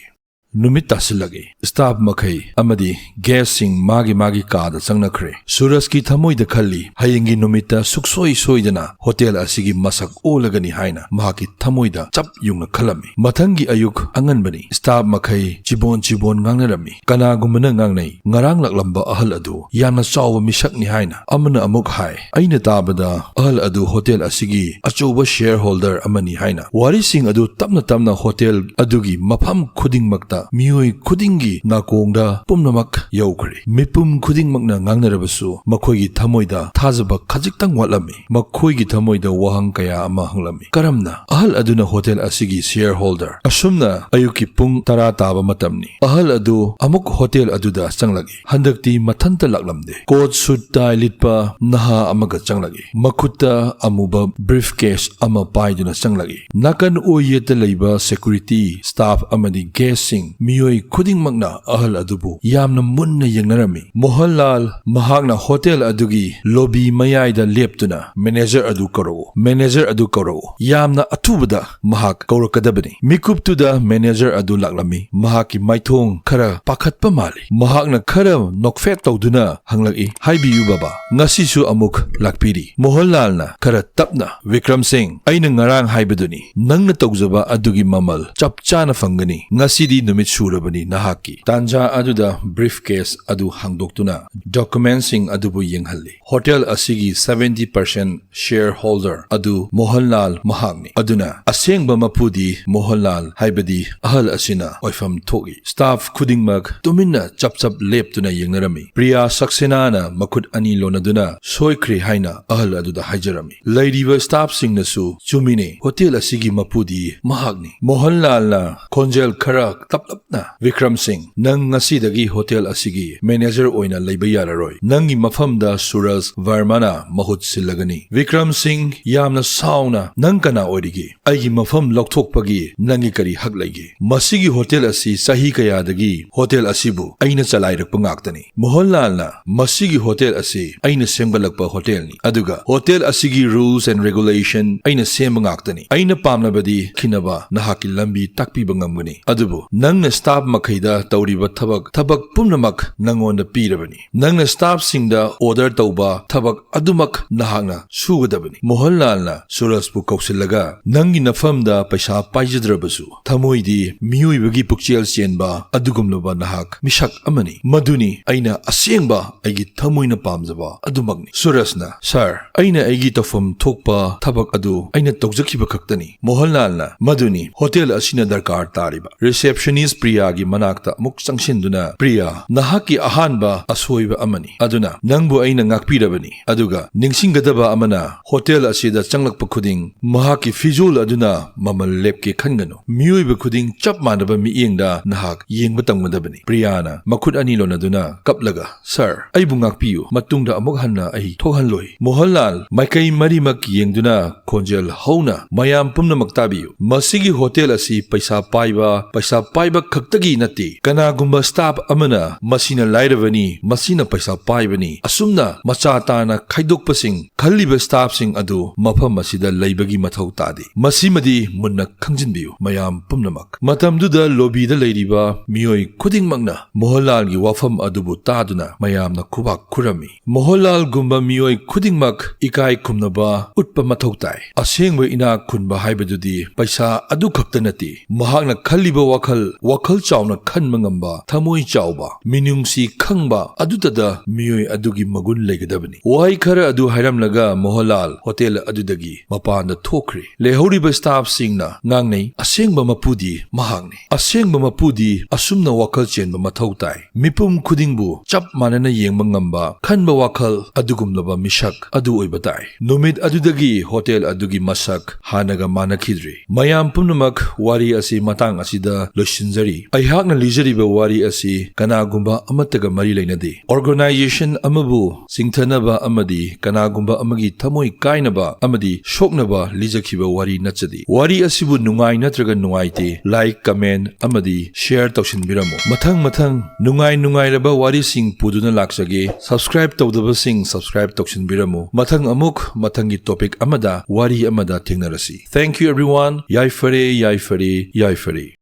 ꯅꯨꯃꯤꯠ ꯇꯥꯁꯤꯜꯂꯛꯏ꯫ Staff ꯃꯈꯩ ꯑꯃꯗꯤ guestꯁꯤꯡ ꯃꯥꯒꯤ ꯃꯥꯒꯤ ꯀꯥꯗ ꯆꯪꯅꯈ꯭ꯔꯦ꯫ ꯁꯨꯔꯖꯀꯤ ꯊꯃꯣꯏꯗ ꯈꯜꯂꯤ, "ꯍꯌꯦꯡꯒꯤ ꯅꯨꯃꯤꯠꯇ ꯁꯨꯛꯁꯣꯏ ꯁꯣꯏꯗꯅ hotel ꯑꯁꯤꯒꯤ ꯃꯁꯛ ꯑꯣꯜꯂꯒꯅꯤ" ꯍꯥꯏꯅ ꯃꯍꯥꯛꯀꯤ ꯊꯃꯣꯏꯗ ꯆꯞ ꯌꯨꯡꯅ ꯈꯜꯂꯝꯃꯤ꯫ ꯃꯊꯪꯒꯤ ꯑꯌꯨꯛ ꯑꯉꯟꯕꯅꯤ꯫ Staff ꯃꯈꯩ ꯆꯤꯕꯣꯟ ꯆꯤꯕꯣꯟ ꯉꯥꯡꯅꯔꯝꯃꯤ꯫ ꯀꯅꯥꯒꯨꯝꯕꯅ ꯉꯥꯡꯅꯩ, "ꯉꯔꯥꯡ ꯂꯥꯛꯂꯝꯕ ꯑꯍꯜ ꯑꯗꯨ ꯌꯥꯝꯅ ꯆꯥꯎꯕ ꯃꯤꯁꯛꯅꯤ" ꯍꯥꯏꯅ꯫ ꯑꯃꯅ ꯑꯃꯨꯛ ꯍꯥꯏ, "ꯑꯩꯅ ꯇꯥꯕꯗ ꯑꯍꯜ ꯑꯗꯨ hotel ꯑꯁꯤꯒꯤ ꯑꯆꯧꯕ shareholder ꯑꯃꯅꯤ" ꯍꯥꯏꯅ꯫ ꯋꯥꯔꯤꯁꯤꯡ ꯑꯗꯨ ꯇꯞꯅ ꯇꯞꯅ hotel ꯑꯗꯨꯒꯤ ꯃꯐꯝ ꯈꯨꯗꯤꯡꯃꯛꯇ ꯃꯤꯑꯣꯏ ꯈꯨꯗꯤꯡꯒꯤ ꯅꯥꯀꯣꯡꯗ ꯄꯨꯝꯅꯃꯛ ꯌꯧꯈ꯭ꯔꯦ꯫ ꯃꯤꯄꯨꯝ ꯈꯨꯗꯤꯡꯃꯛꯅ ꯉꯥꯡꯅꯔꯕꯁꯨ ꯃꯈꯣꯏꯒꯤ ꯊꯃꯣꯏꯗ ꯊꯥꯖꯕ ꯈꯖꯤꯛꯇꯪ ꯋꯥꯠꯂꯝꯃꯤ꯫ ꯃꯈꯣꯏꯒꯤ ꯊꯃꯣꯏꯗ ꯋꯥꯍꯪ ꯀꯌꯥ ꯑꯃ ꯍꯪꯂꯝꯃꯤ꯫ ꯀꯔꯝꯅ? ꯑꯍꯜ ꯑꯗꯨꯅ ꯍꯣꯇꯦꯜ ꯑꯁꯤꯒꯤ ꯁꯤꯌꯔ ꯍꯣꯜꯗꯔ꯫ ꯑꯁꯨꯝꯅ ꯑꯌꯨꯛꯀꯤ ꯄꯨꯡ ꯇꯔꯥ ꯇꯥꯕ ꯃꯇꯝꯅꯤ꯫ ꯑꯍꯜ ꯑꯗꯨ ꯑꯃꯨꯛ ꯍꯣꯇꯦꯜ ꯑꯗꯨꯗ ꯆꯪꯂꯛꯏ꯫ ꯍꯟꯗꯛꯇꯤ ꯃꯊꯟꯇ ꯂꯥꯛꯂꯝꯗꯦ꯫ ꯀꯣꯠ ꯁꯨꯠ ꯇꯥꯏ ꯂꯤꯠꯄ ꯅꯍꯥ ꯑꯃꯒ ꯆꯪꯂꯛꯏ꯫ ꯃꯈꯨꯠꯇ ꯑꯃꯨꯕ ꯕ꯭ꯔꯤꯐ ꯀꯦꯁ ꯑꯃ ꯄꯥꯏꯗꯨꯅ ꯆꯪꯂꯛꯏ꯫ ꯅꯥꯀꯟ ꯑꯣꯏ ꯌꯦꯠꯇ ꯂꯩꯕ ꯁꯦꯀ꯭ꯌꯨꯔꯤꯇꯤ ꯁ꯭ꯇꯥꯐ ꯑꯃꯗꯤ ꯒꯦꯁꯁꯤꯡ, ꯃꯤꯑꯣꯏ ꯈꯨꯗꯤꯡꯃꯛꯅ ꯑꯍꯜ ꯑꯗꯨꯕꯨ ꯌꯥꯝꯅ ꯃꯨꯟꯅ ꯌꯦꯡꯅꯔꯝꯃꯤ꯫ ꯃꯣꯍꯟꯂꯥꯜ ꯃꯍꯥꯛꯅ ꯍꯣꯇꯦꯜ ꯑꯗꯨꯒꯤ ꯂꯣꯕꯤ ꯃꯌꯥꯏꯗ ꯂꯦꯞꯇꯨꯅ, "ꯃꯦꯅꯦꯖꯔ ꯑꯗꯨ ꯀꯧꯔꯛꯎ, ꯃꯦꯅꯦꯖꯔ ꯑꯗꯨ ꯀꯧꯔꯛꯎ꯫ ꯌꯥꯝꯅ ꯑꯊꯨꯕꯗ ꯃꯍꯥꯛ ꯀꯧꯔꯛꯀꯗꯕꯅꯤ꯫" ꯃꯤꯀꯨꯞꯇꯨꯗ ꯃꯦꯅꯦꯖꯔ ꯑꯗꯨ ꯂꯥꯛꯂꯝꯃꯤ꯫ ꯃꯍꯥꯛꯀꯤ ꯃꯥꯏꯊꯣꯡ ꯈꯔ ꯄꯥꯈꯠꯄ ꯃꯥꯜꯂꯤ꯫ ꯃꯍꯥꯛꯅ ꯈꯔ ꯅꯣꯛꯐꯦꯠ ꯇꯧꯗꯨꯅ ꯍꯪꯂꯛꯏ, "ꯍꯥꯏꯕꯤꯌꯨ ꯕꯥꯕꯥ, ꯉꯁꯤꯁꯨ ꯑꯃꯨꯛ ꯂꯥꯛꯄꯤꯔꯤ?" ꯃꯣꯍꯟꯂꯥꯜꯅ ꯈꯔ ꯇꯞꯅ, "ꯕꯤꯀ꯭ꯔꯝ ꯁꯤꯡ, ꯑꯩꯅ ꯉꯔꯥꯡ ꯍꯥꯏꯕꯗꯨꯅꯤ, ꯅꯪꯅ ꯇꯧꯖꯕ ꯑꯗꯨꯒꯤ ꯃꯃꯜ ꯆꯞ ꯆꯥꯅ ꯐꯪꯒꯅꯤ꯫ ꯉꯁꯤꯗꯤ ꯅꯨꯃꯤꯠ ꯁꯨꯔꯕꯅꯤ ꯅꯍꯥꯛꯀꯤ꯫" ꯇꯥꯟꯖꯥ ꯑꯗꯨꯗ ꯕ꯭ꯔꯤꯐ ꯀꯦꯁ ꯑꯗꯨ ꯍꯥꯡꯗꯣꯛꯇꯨꯅ ꯗꯣꯀꯨꯃꯦꯟꯁꯤꯡ ꯑꯗꯨꯕꯨ ꯌꯦꯡꯍꯜꯂꯤ꯫ ꯍꯣꯇꯦꯜ ꯑꯁꯤꯒꯤ ꯁꯚꯦꯟꯇꯤ ꯄꯔꯁꯦꯟꯠ ꯁꯤꯌꯔ ꯍꯣꯜꯗꯔ ꯑꯗꯨ ꯃꯣꯍꯟꯂꯥꯜ ꯃꯍꯥꯛꯅꯤ꯫ ꯑꯗꯨꯅ ꯑꯁꯦꯡꯕ ꯃꯄꯨꯗꯤ ꯃꯣꯍꯟꯂꯥꯜ ꯍꯥꯏꯕꯗꯤ ꯑꯍꯜ ꯑꯁꯤꯅ ꯑꯣꯏꯐꯝ ꯊꯣꯛꯏ꯫ ꯁ꯭ꯇꯥꯐ ꯈꯨꯗꯤꯡꯃꯛ ꯇꯨꯃꯤꯟꯅ ꯆꯞ ꯆꯞ ꯂꯦꯞꯇꯨꯅ ꯌꯦꯡꯅꯔꯝꯃꯤ꯫ ꯄ꯭ꯔꯤꯌꯥ ꯁꯛꯁꯦꯅꯥꯅ ꯃꯈꯨꯠ ꯑꯅꯤ ꯂꯣꯟꯅꯗꯨꯅ ꯁꯣꯏꯈ꯭ꯔꯦ ꯍꯥꯏꯅ ꯑꯍꯜ ꯑꯗꯨꯗ ꯍꯥꯏꯖꯔꯝꯃꯤ꯫ ꯂꯩꯔꯤꯕ ꯁ꯭ꯇꯥꯐꯁꯤꯡꯅꯁꯨ, "ꯆꯨꯝꯃꯤꯅꯦ, ꯍꯣꯇꯦꯜ ꯑꯁꯤꯒꯤ ꯃꯄꯨꯗꯤ ꯃꯍꯥꯛꯅꯤ꯫" ꯃꯣꯍꯟꯂꯥꯜꯅ ꯈꯣꯟꯖꯦꯜ ꯈꯔ ꯇꯞꯂꯞꯅ, "ꯕꯤꯀ꯭ꯔꯝ ꯁꯤꯡ, ꯅꯪ ꯉꯁꯤꯗꯒꯤ ꯍꯣꯇꯦꯜ ꯑꯁꯤꯒꯤ ꯃꯦꯅꯦꯖꯔ ꯑꯣꯏꯅ ꯂꯩꯕ ꯌꯥꯔꯔꯣꯏ꯫ ꯅꯪꯒꯤ ꯃꯐꯝꯗ ꯁꯨꯔꯖ ꯚꯔꯃꯅ ꯃꯍꯨꯠ ꯁꯤꯜꯂꯒꯅꯤ꯫" ꯕꯤꯀ꯭ꯔꯝ ꯁꯤꯡ, ꯌꯥꯝꯅ ꯁꯥꯎꯅ, "ꯅꯪ ꯀꯅꯥ ꯑꯣꯏꯔꯤꯒꯦ? ꯑꯩꯒꯤ ꯃꯐꯝ ꯂꯧꯊꯣꯛꯄꯒꯤ ꯅꯪꯒꯤ ꯀꯔꯤ ꯍꯛ ꯂꯩꯒꯦ? ꯃꯁꯤꯒꯤ ꯍꯣꯇꯦꯜ ꯑꯁꯤ ꯆꯍꯤ ꯀꯌꯥꯗꯒꯤ ꯍꯣꯇꯦꯜ ꯑꯁꯤꯕꯨ ꯑꯩꯅ ꯆꯂꯥꯏꯔꯛꯄ ꯉꯥꯛꯇꯅꯤ꯫" ꯃꯣꯍꯟꯂꯥꯜꯅ, "ꯃꯁꯤꯒꯤ ꯍꯣꯇꯦꯜ ꯑꯁꯤ ꯑꯩꯅ ꯁꯦꯝꯒꯠꯂꯛꯄ ꯍꯣꯇꯦꯜꯅꯤ, ꯑꯗꯨꯒ ꯍꯣꯇꯦꯜ ꯑꯁꯤꯒꯤ ꯔꯨꯜꯁ ꯑꯦꯟ ꯔꯦꯒꯨꯂꯦꯁꯟ ꯑꯩꯅ ꯁꯦꯝꯕ ꯉꯥꯛꯇꯅꯤ꯫ ꯑꯩꯅ ꯄꯥꯝꯂꯕꯗꯤ ꯈꯤꯅꯕ ꯅꯍꯥꯛꯀꯤ ꯂꯝꯕꯤ ꯇꯥꯛꯄꯤꯕ ꯉꯝꯒꯅꯤ, ꯑꯗꯨꯕꯨ ꯅꯪꯅ ꯁ꯭ꯇꯥꯐ ꯃꯈꯩꯗ ꯇꯧꯔꯤꯕ ꯊꯕꯛ, ꯊꯕꯛ ꯄꯨꯝꯅꯃꯛ ꯅꯪꯉꯣꯟꯗ ꯄꯤꯔꯕꯅꯤ꯫ ꯅꯪꯅ ꯁ꯭ꯇꯥꯐꯁꯤꯡꯗ ꯑꯣꯔꯗꯔ ꯇꯧꯕ ꯊꯕꯛ ꯑꯗꯨꯃꯛ ꯅꯍꯥꯛꯅ ꯁꯨꯒꯗꯕꯅꯤ꯫" ꯃꯣꯍꯟꯂꯥꯜꯅ ꯁꯨꯔꯖꯄꯨ ꯀꯧꯁꯤꯜꯂꯒ, "ꯅꯪꯒꯤ ꯅꯐꯝꯗ ꯄꯩꯁꯥ ꯄꯥꯏꯖꯗ꯭ꯔꯕꯁꯨ, ꯊꯃꯣꯏꯗꯤ ꯃꯤꯑꯣꯏꯕꯒꯤ ꯄꯨꯛꯆꯦꯜ ꯆꯦꯟꯕ ꯑꯗꯨꯒꯨꯝꯂꯕ ꯅꯍꯥꯛ ꯃꯤꯁꯛ ꯑꯃꯅꯤ꯫ ꯃꯗꯨꯅꯤ ꯑꯩꯅ ꯑꯁꯦꯡꯕ ꯑꯩꯒꯤ ꯊꯃꯣꯏꯅ ꯄꯥꯝꯖꯕ ꯑꯗꯨꯃꯛꯅꯤ꯫" ꯁꯨꯔꯖꯅ, "ꯁꯥꯔ, ꯑꯩꯅ ꯑꯩꯒꯤ ꯇꯧꯐꯝ ꯊꯣꯛꯄ ꯊꯕꯛ ꯑꯗꯨ ꯑꯩꯅ ꯇꯧꯖꯈꯤꯕ ꯈꯛꯇꯅꯤ꯫" ꯃꯣꯍꯟꯂꯥꯜꯅ, "ꯃꯗꯨꯅꯤ ꯍꯣꯇꯦꯜ ꯑꯁꯤꯅ ꯗꯔꯀꯥꯔ ꯇꯥꯔꯤꯕ꯫" ꯔꯤꯁꯦꯞꯁꯅꯤꯁ ꯃꯤꯁ ꯄ꯭ꯔꯤꯌꯥꯒꯤ ꯃꯅꯥꯛꯇ ꯑꯃꯨꯛ ꯆꯪꯁꯤꯟꯗꯨꯅ, "ꯄ꯭ꯔꯤꯌꯥ, ꯅꯍꯥꯛꯀꯤ ꯑꯍꯥꯟꯕ ꯑꯁꯣꯏꯕ ꯑꯃꯅꯤ, ꯑꯗꯨꯅ ꯅꯪꯕꯨ ꯑꯩꯅ ꯉꯥꯛꯄꯤꯔꯕꯅꯤ꯫ ꯑꯗꯨꯒ ꯅꯤꯡꯁꯤꯡꯒꯗꯕ ꯑꯃꯅ, ꯍꯣꯇꯦꯜ ꯑꯁꯤꯗ ꯆꯪꯂꯛꯄ ꯈꯨꯗꯤꯡ ꯃꯍꯥꯛꯀꯤ ꯐꯤꯖꯣꯜ ꯑꯗꯨꯅ ꯃꯃꯜ ꯂꯦꯞꯀꯦ ꯈꯟꯒꯅꯨ꯫ ꯃꯤꯑꯣꯏꯕ ꯈꯨꯗꯤꯡ ꯆꯞ ꯃꯥꯟꯅꯕ ꯃꯤꯠꯌꯦꯡꯗ ꯅꯍꯥꯛ ꯌꯦꯡꯕ ꯇꯝꯒꯗꯕꯅꯤ꯫" ꯄ꯭ꯔꯤꯌꯥꯅ ꯃꯈꯨꯠ ꯑꯅꯤ ꯂꯣꯟꯅꯗꯨꯅ ꯀꯞꯂꯒ, "ꯁꯥꯔ, ꯑꯩꯕꯨ ꯉꯥꯛꯄꯤꯌꯨ꯫ ꯃꯇꯨꯡꯗ ꯑꯃꯨꯛ ꯍꯟꯅ ꯑꯩ ꯊꯣꯛꯍꯜꯂꯣꯏ꯫" ꯃꯣꯍꯟꯂꯥꯜ ꯃꯥꯏꯀꯩ ꯃꯔꯤꯃꯛ ꯌꯦꯡꯗꯨꯅ ꯈꯣꯟꯖꯦꯜ ꯍꯧꯅ, "ꯃꯌꯥꯝ ꯄꯨꯝꯅꯃꯛ ꯇꯥꯕꯤꯌꯨ꯫ ꯃꯁꯤꯒꯤ ꯍꯣꯇꯦꯜ ꯑꯁꯤ ꯄꯩꯁꯥ ꯄꯥꯏꯕ, ꯄꯩꯁꯥ ꯄꯥꯏꯕ ꯈꯛꯇꯒꯤ ꯅꯠꯇꯦ꯫ ꯀꯅꯥꯒꯨꯝꯕ ꯁ꯭ꯇꯥꯐ ꯑꯃꯅ ꯃꯁꯤꯅ ꯂꯥꯏꯔꯕꯅꯤ, ꯃꯁꯤꯅ ꯄꯩꯁꯥ ꯄꯥꯏꯕꯅꯤ, ꯑꯁꯨꯝꯅ ꯃꯆꯥ ꯇꯥꯅ ꯈꯥꯏꯗꯣꯛꯄꯁꯤꯡ ꯈꯜꯂꯤꯕ ꯁ꯭ꯇꯥꯐꯁꯤꯡ ꯑꯗꯨ ꯃꯐꯝ ꯑꯁꯤꯗ ꯂꯩꯕꯒꯤ ꯃꯊꯧ ꯇꯥꯗꯦ꯫ ꯃꯁꯤꯃꯗꯤ ꯃꯨꯟꯅ ꯈꯪꯖꯤꯟꯕꯤꯌꯨ, ꯃꯌꯥꯝ ꯄꯨꯝꯅꯃꯛ꯫" ꯃꯇꯝꯗꯨꯗ ꯂꯣꯕꯤꯗ ꯂꯩꯔꯤꯕ ꯃꯤꯑꯣꯏ ꯈꯨꯗꯤꯡꯃꯛꯅ ꯃꯣꯍꯟꯂꯥꯜꯒꯤ ꯋꯥꯐꯝ ꯑꯗꯨꯕꯨ ꯇꯥꯗꯨꯅ ꯃꯌꯥꯝꯅ ꯈꯨꯕꯥꯛ ꯈꯨꯔꯝꯃꯤ꯫ ꯃꯣꯍꯟꯂꯥꯜꯒꯨꯝꯕ ꯃꯤꯑꯣꯏ ꯈꯨꯗꯤꯡꯃꯛ ꯏꯀꯥꯏ ꯈꯨꯝꯅꯕ ꯎꯠꯄ ꯃꯊꯧ ꯇꯥꯏ꯫ ꯑꯁꯦꯡꯕ ꯏꯅꯥꯛ ꯈꯨꯟꯕ ꯍꯥꯏꯕꯗꯨꯗꯤ ꯄꯩꯁꯥ ꯑꯗꯨ ꯈꯛꯇ ꯅꯠꯇꯦ꯫ ꯃꯍꯥꯛꯅ ꯈꯜꯂꯤꯕ ꯋꯥꯈꯜ, ꯋꯥꯈꯜ ꯆꯥꯎꯅ ꯈꯟꯕ ꯉꯝꯕ, ꯊꯃꯣꯏ ꯆꯥꯎꯕ, ꯃꯤꯅꯨꯡꯁꯤ ꯈꯪꯕ ꯑꯗꯨꯇꯗ ꯃꯤꯑꯣꯏ ꯑꯗꯨꯒꯤ ꯃꯒꯨꯟ ꯂꯩꯒꯗꯕꯅꯤ꯫ ꯋꯥꯍꯩ ꯈꯔ ꯑꯗꯨ ꯍꯥꯏꯔꯝꯂꯒ ꯃꯣꯍꯟꯂꯥꯜ ꯍꯣꯇꯦꯜ ꯑꯗꯨꯗꯒꯤ ꯃꯄꯥꯟꯗ ꯊꯣꯛꯈ꯭ꯔꯦ꯫ ꯂꯩꯍꯧꯔꯤꯕ ꯁ꯭ꯇꯥꯐꯁꯤꯡꯅ ꯉꯥꯡꯅꯩ, "ꯑꯁꯦꯡꯕ ꯃꯄꯨꯗꯤ ꯃꯍꯥꯛꯅꯤ꯫ ꯑꯁꯦꯡꯕ ꯃꯄꯨꯗꯤ ꯑꯁꯨꯝꯅ ꯋꯥꯈꯜ ꯆꯦꯟꯕ ꯃꯊꯧ ꯇꯥꯏ꯫ ꯃꯤꯄꯨꯝ ꯈꯨꯗꯤꯡꯕꯨ ꯆꯞ ꯃꯥꯟꯅꯅ ꯌꯦꯡꯕ ꯉꯝꯕ, ꯈꯟꯕ ꯋꯥꯈꯜ ꯑꯗꯨꯒꯨꯝꯂꯕ ꯃꯤꯁꯛ ꯑꯗꯨ ꯑꯣꯏꯕ ꯇꯥꯏ꯫" ꯅꯨꯃꯤꯠ ꯑꯗꯨꯗꯒꯤ ꯍꯣꯇꯦꯜ ꯑꯗꯨꯒꯤ ꯃꯁꯛ ꯍꯥꯟꯅꯒ ꯃꯥꯟꯅꯈꯤꯗ꯭ꯔꯦ꯫ ꯃꯌꯥꯝ ꯄꯨꯝꯅꯃꯛ, ꯋꯥꯔꯤ ꯑꯁꯤ ꯃꯇꯥꯡ ꯑꯁꯤꯗ ꯂꯣꯏꯁꯤꯟꯖꯔꯤ꯫ ꯑꯩꯍꯥꯛꯅ ꯂꯤꯖꯔꯤꯕ ꯋꯥꯔꯤ ꯑꯁꯤ ꯀꯅꯥꯒꯨꯝꯕ ꯑꯃꯠꯇꯒ ꯃꯔꯤ ꯂꯩꯅꯗꯦ꯫ ꯑꯣꯔꯒꯅꯥꯏꯖꯦꯁꯟ ꯑꯃꯕꯨ ꯆꯤꯡꯊꯅꯕ ꯑꯃꯗꯤ ꯀꯅꯥꯒꯨꯝꯕ ꯑꯃꯒꯤ ꯊꯃꯣꯏ ꯀꯥꯏꯅꯕ ꯑꯃꯗꯤ ꯁꯣꯛꯅꯕ ꯂꯤꯖꯈꯤꯕ ꯋꯥꯔꯤ ꯅꯠꯆꯗꯦ꯫ ꯋꯥꯔꯤ ꯑꯁꯤꯕꯨ ꯅꯨꯡꯉꯥꯏ ꯅꯠꯇ꯭ꯔꯒ ꯅꯨꯡꯉꯥꯏꯇꯦ, ꯂꯥꯏꯛ, ꯀꯃꯦꯟ ꯑꯃꯗꯤ ꯁꯤꯌꯔ ꯇꯧꯁꯤꯟꯕꯤꯔꯝꯃꯨ꯫ ꯃꯊꯪ ꯃꯊꯪ ꯅꯨꯡꯉꯥꯏ ꯅꯨꯡꯉꯥꯏꯔꯕ ꯋꯥꯔꯤꯁꯤꯡ ꯄꯨꯗꯨꯅ ꯂꯥꯛꯆꯒꯦ꯫ ꯁꯕꯁꯀ꯭ꯔꯥꯏꯕ ꯇꯧꯗꯕꯁꯤꯡ ꯁꯕꯁꯀ꯭ꯔꯥꯏꯕ ꯇꯧꯁꯤꯟꯕꯤꯔꯝꯃꯨ꯫ ꯃꯊꯪ ꯑꯃꯨꯛ ꯃꯊꯪꯒꯤ ꯇꯣꯄꯤꯛ ꯑꯃꯗ, ꯋꯥꯔꯤ ꯑꯃꯗ ꯊꯦꯡꯅꯔꯁꯤ꯫ Thank you everyone꯫ ꯌꯥꯏꯐꯔꯦ, ꯌꯥꯏꯐꯔꯦ, ꯌꯥꯏꯐꯔꯦ꯫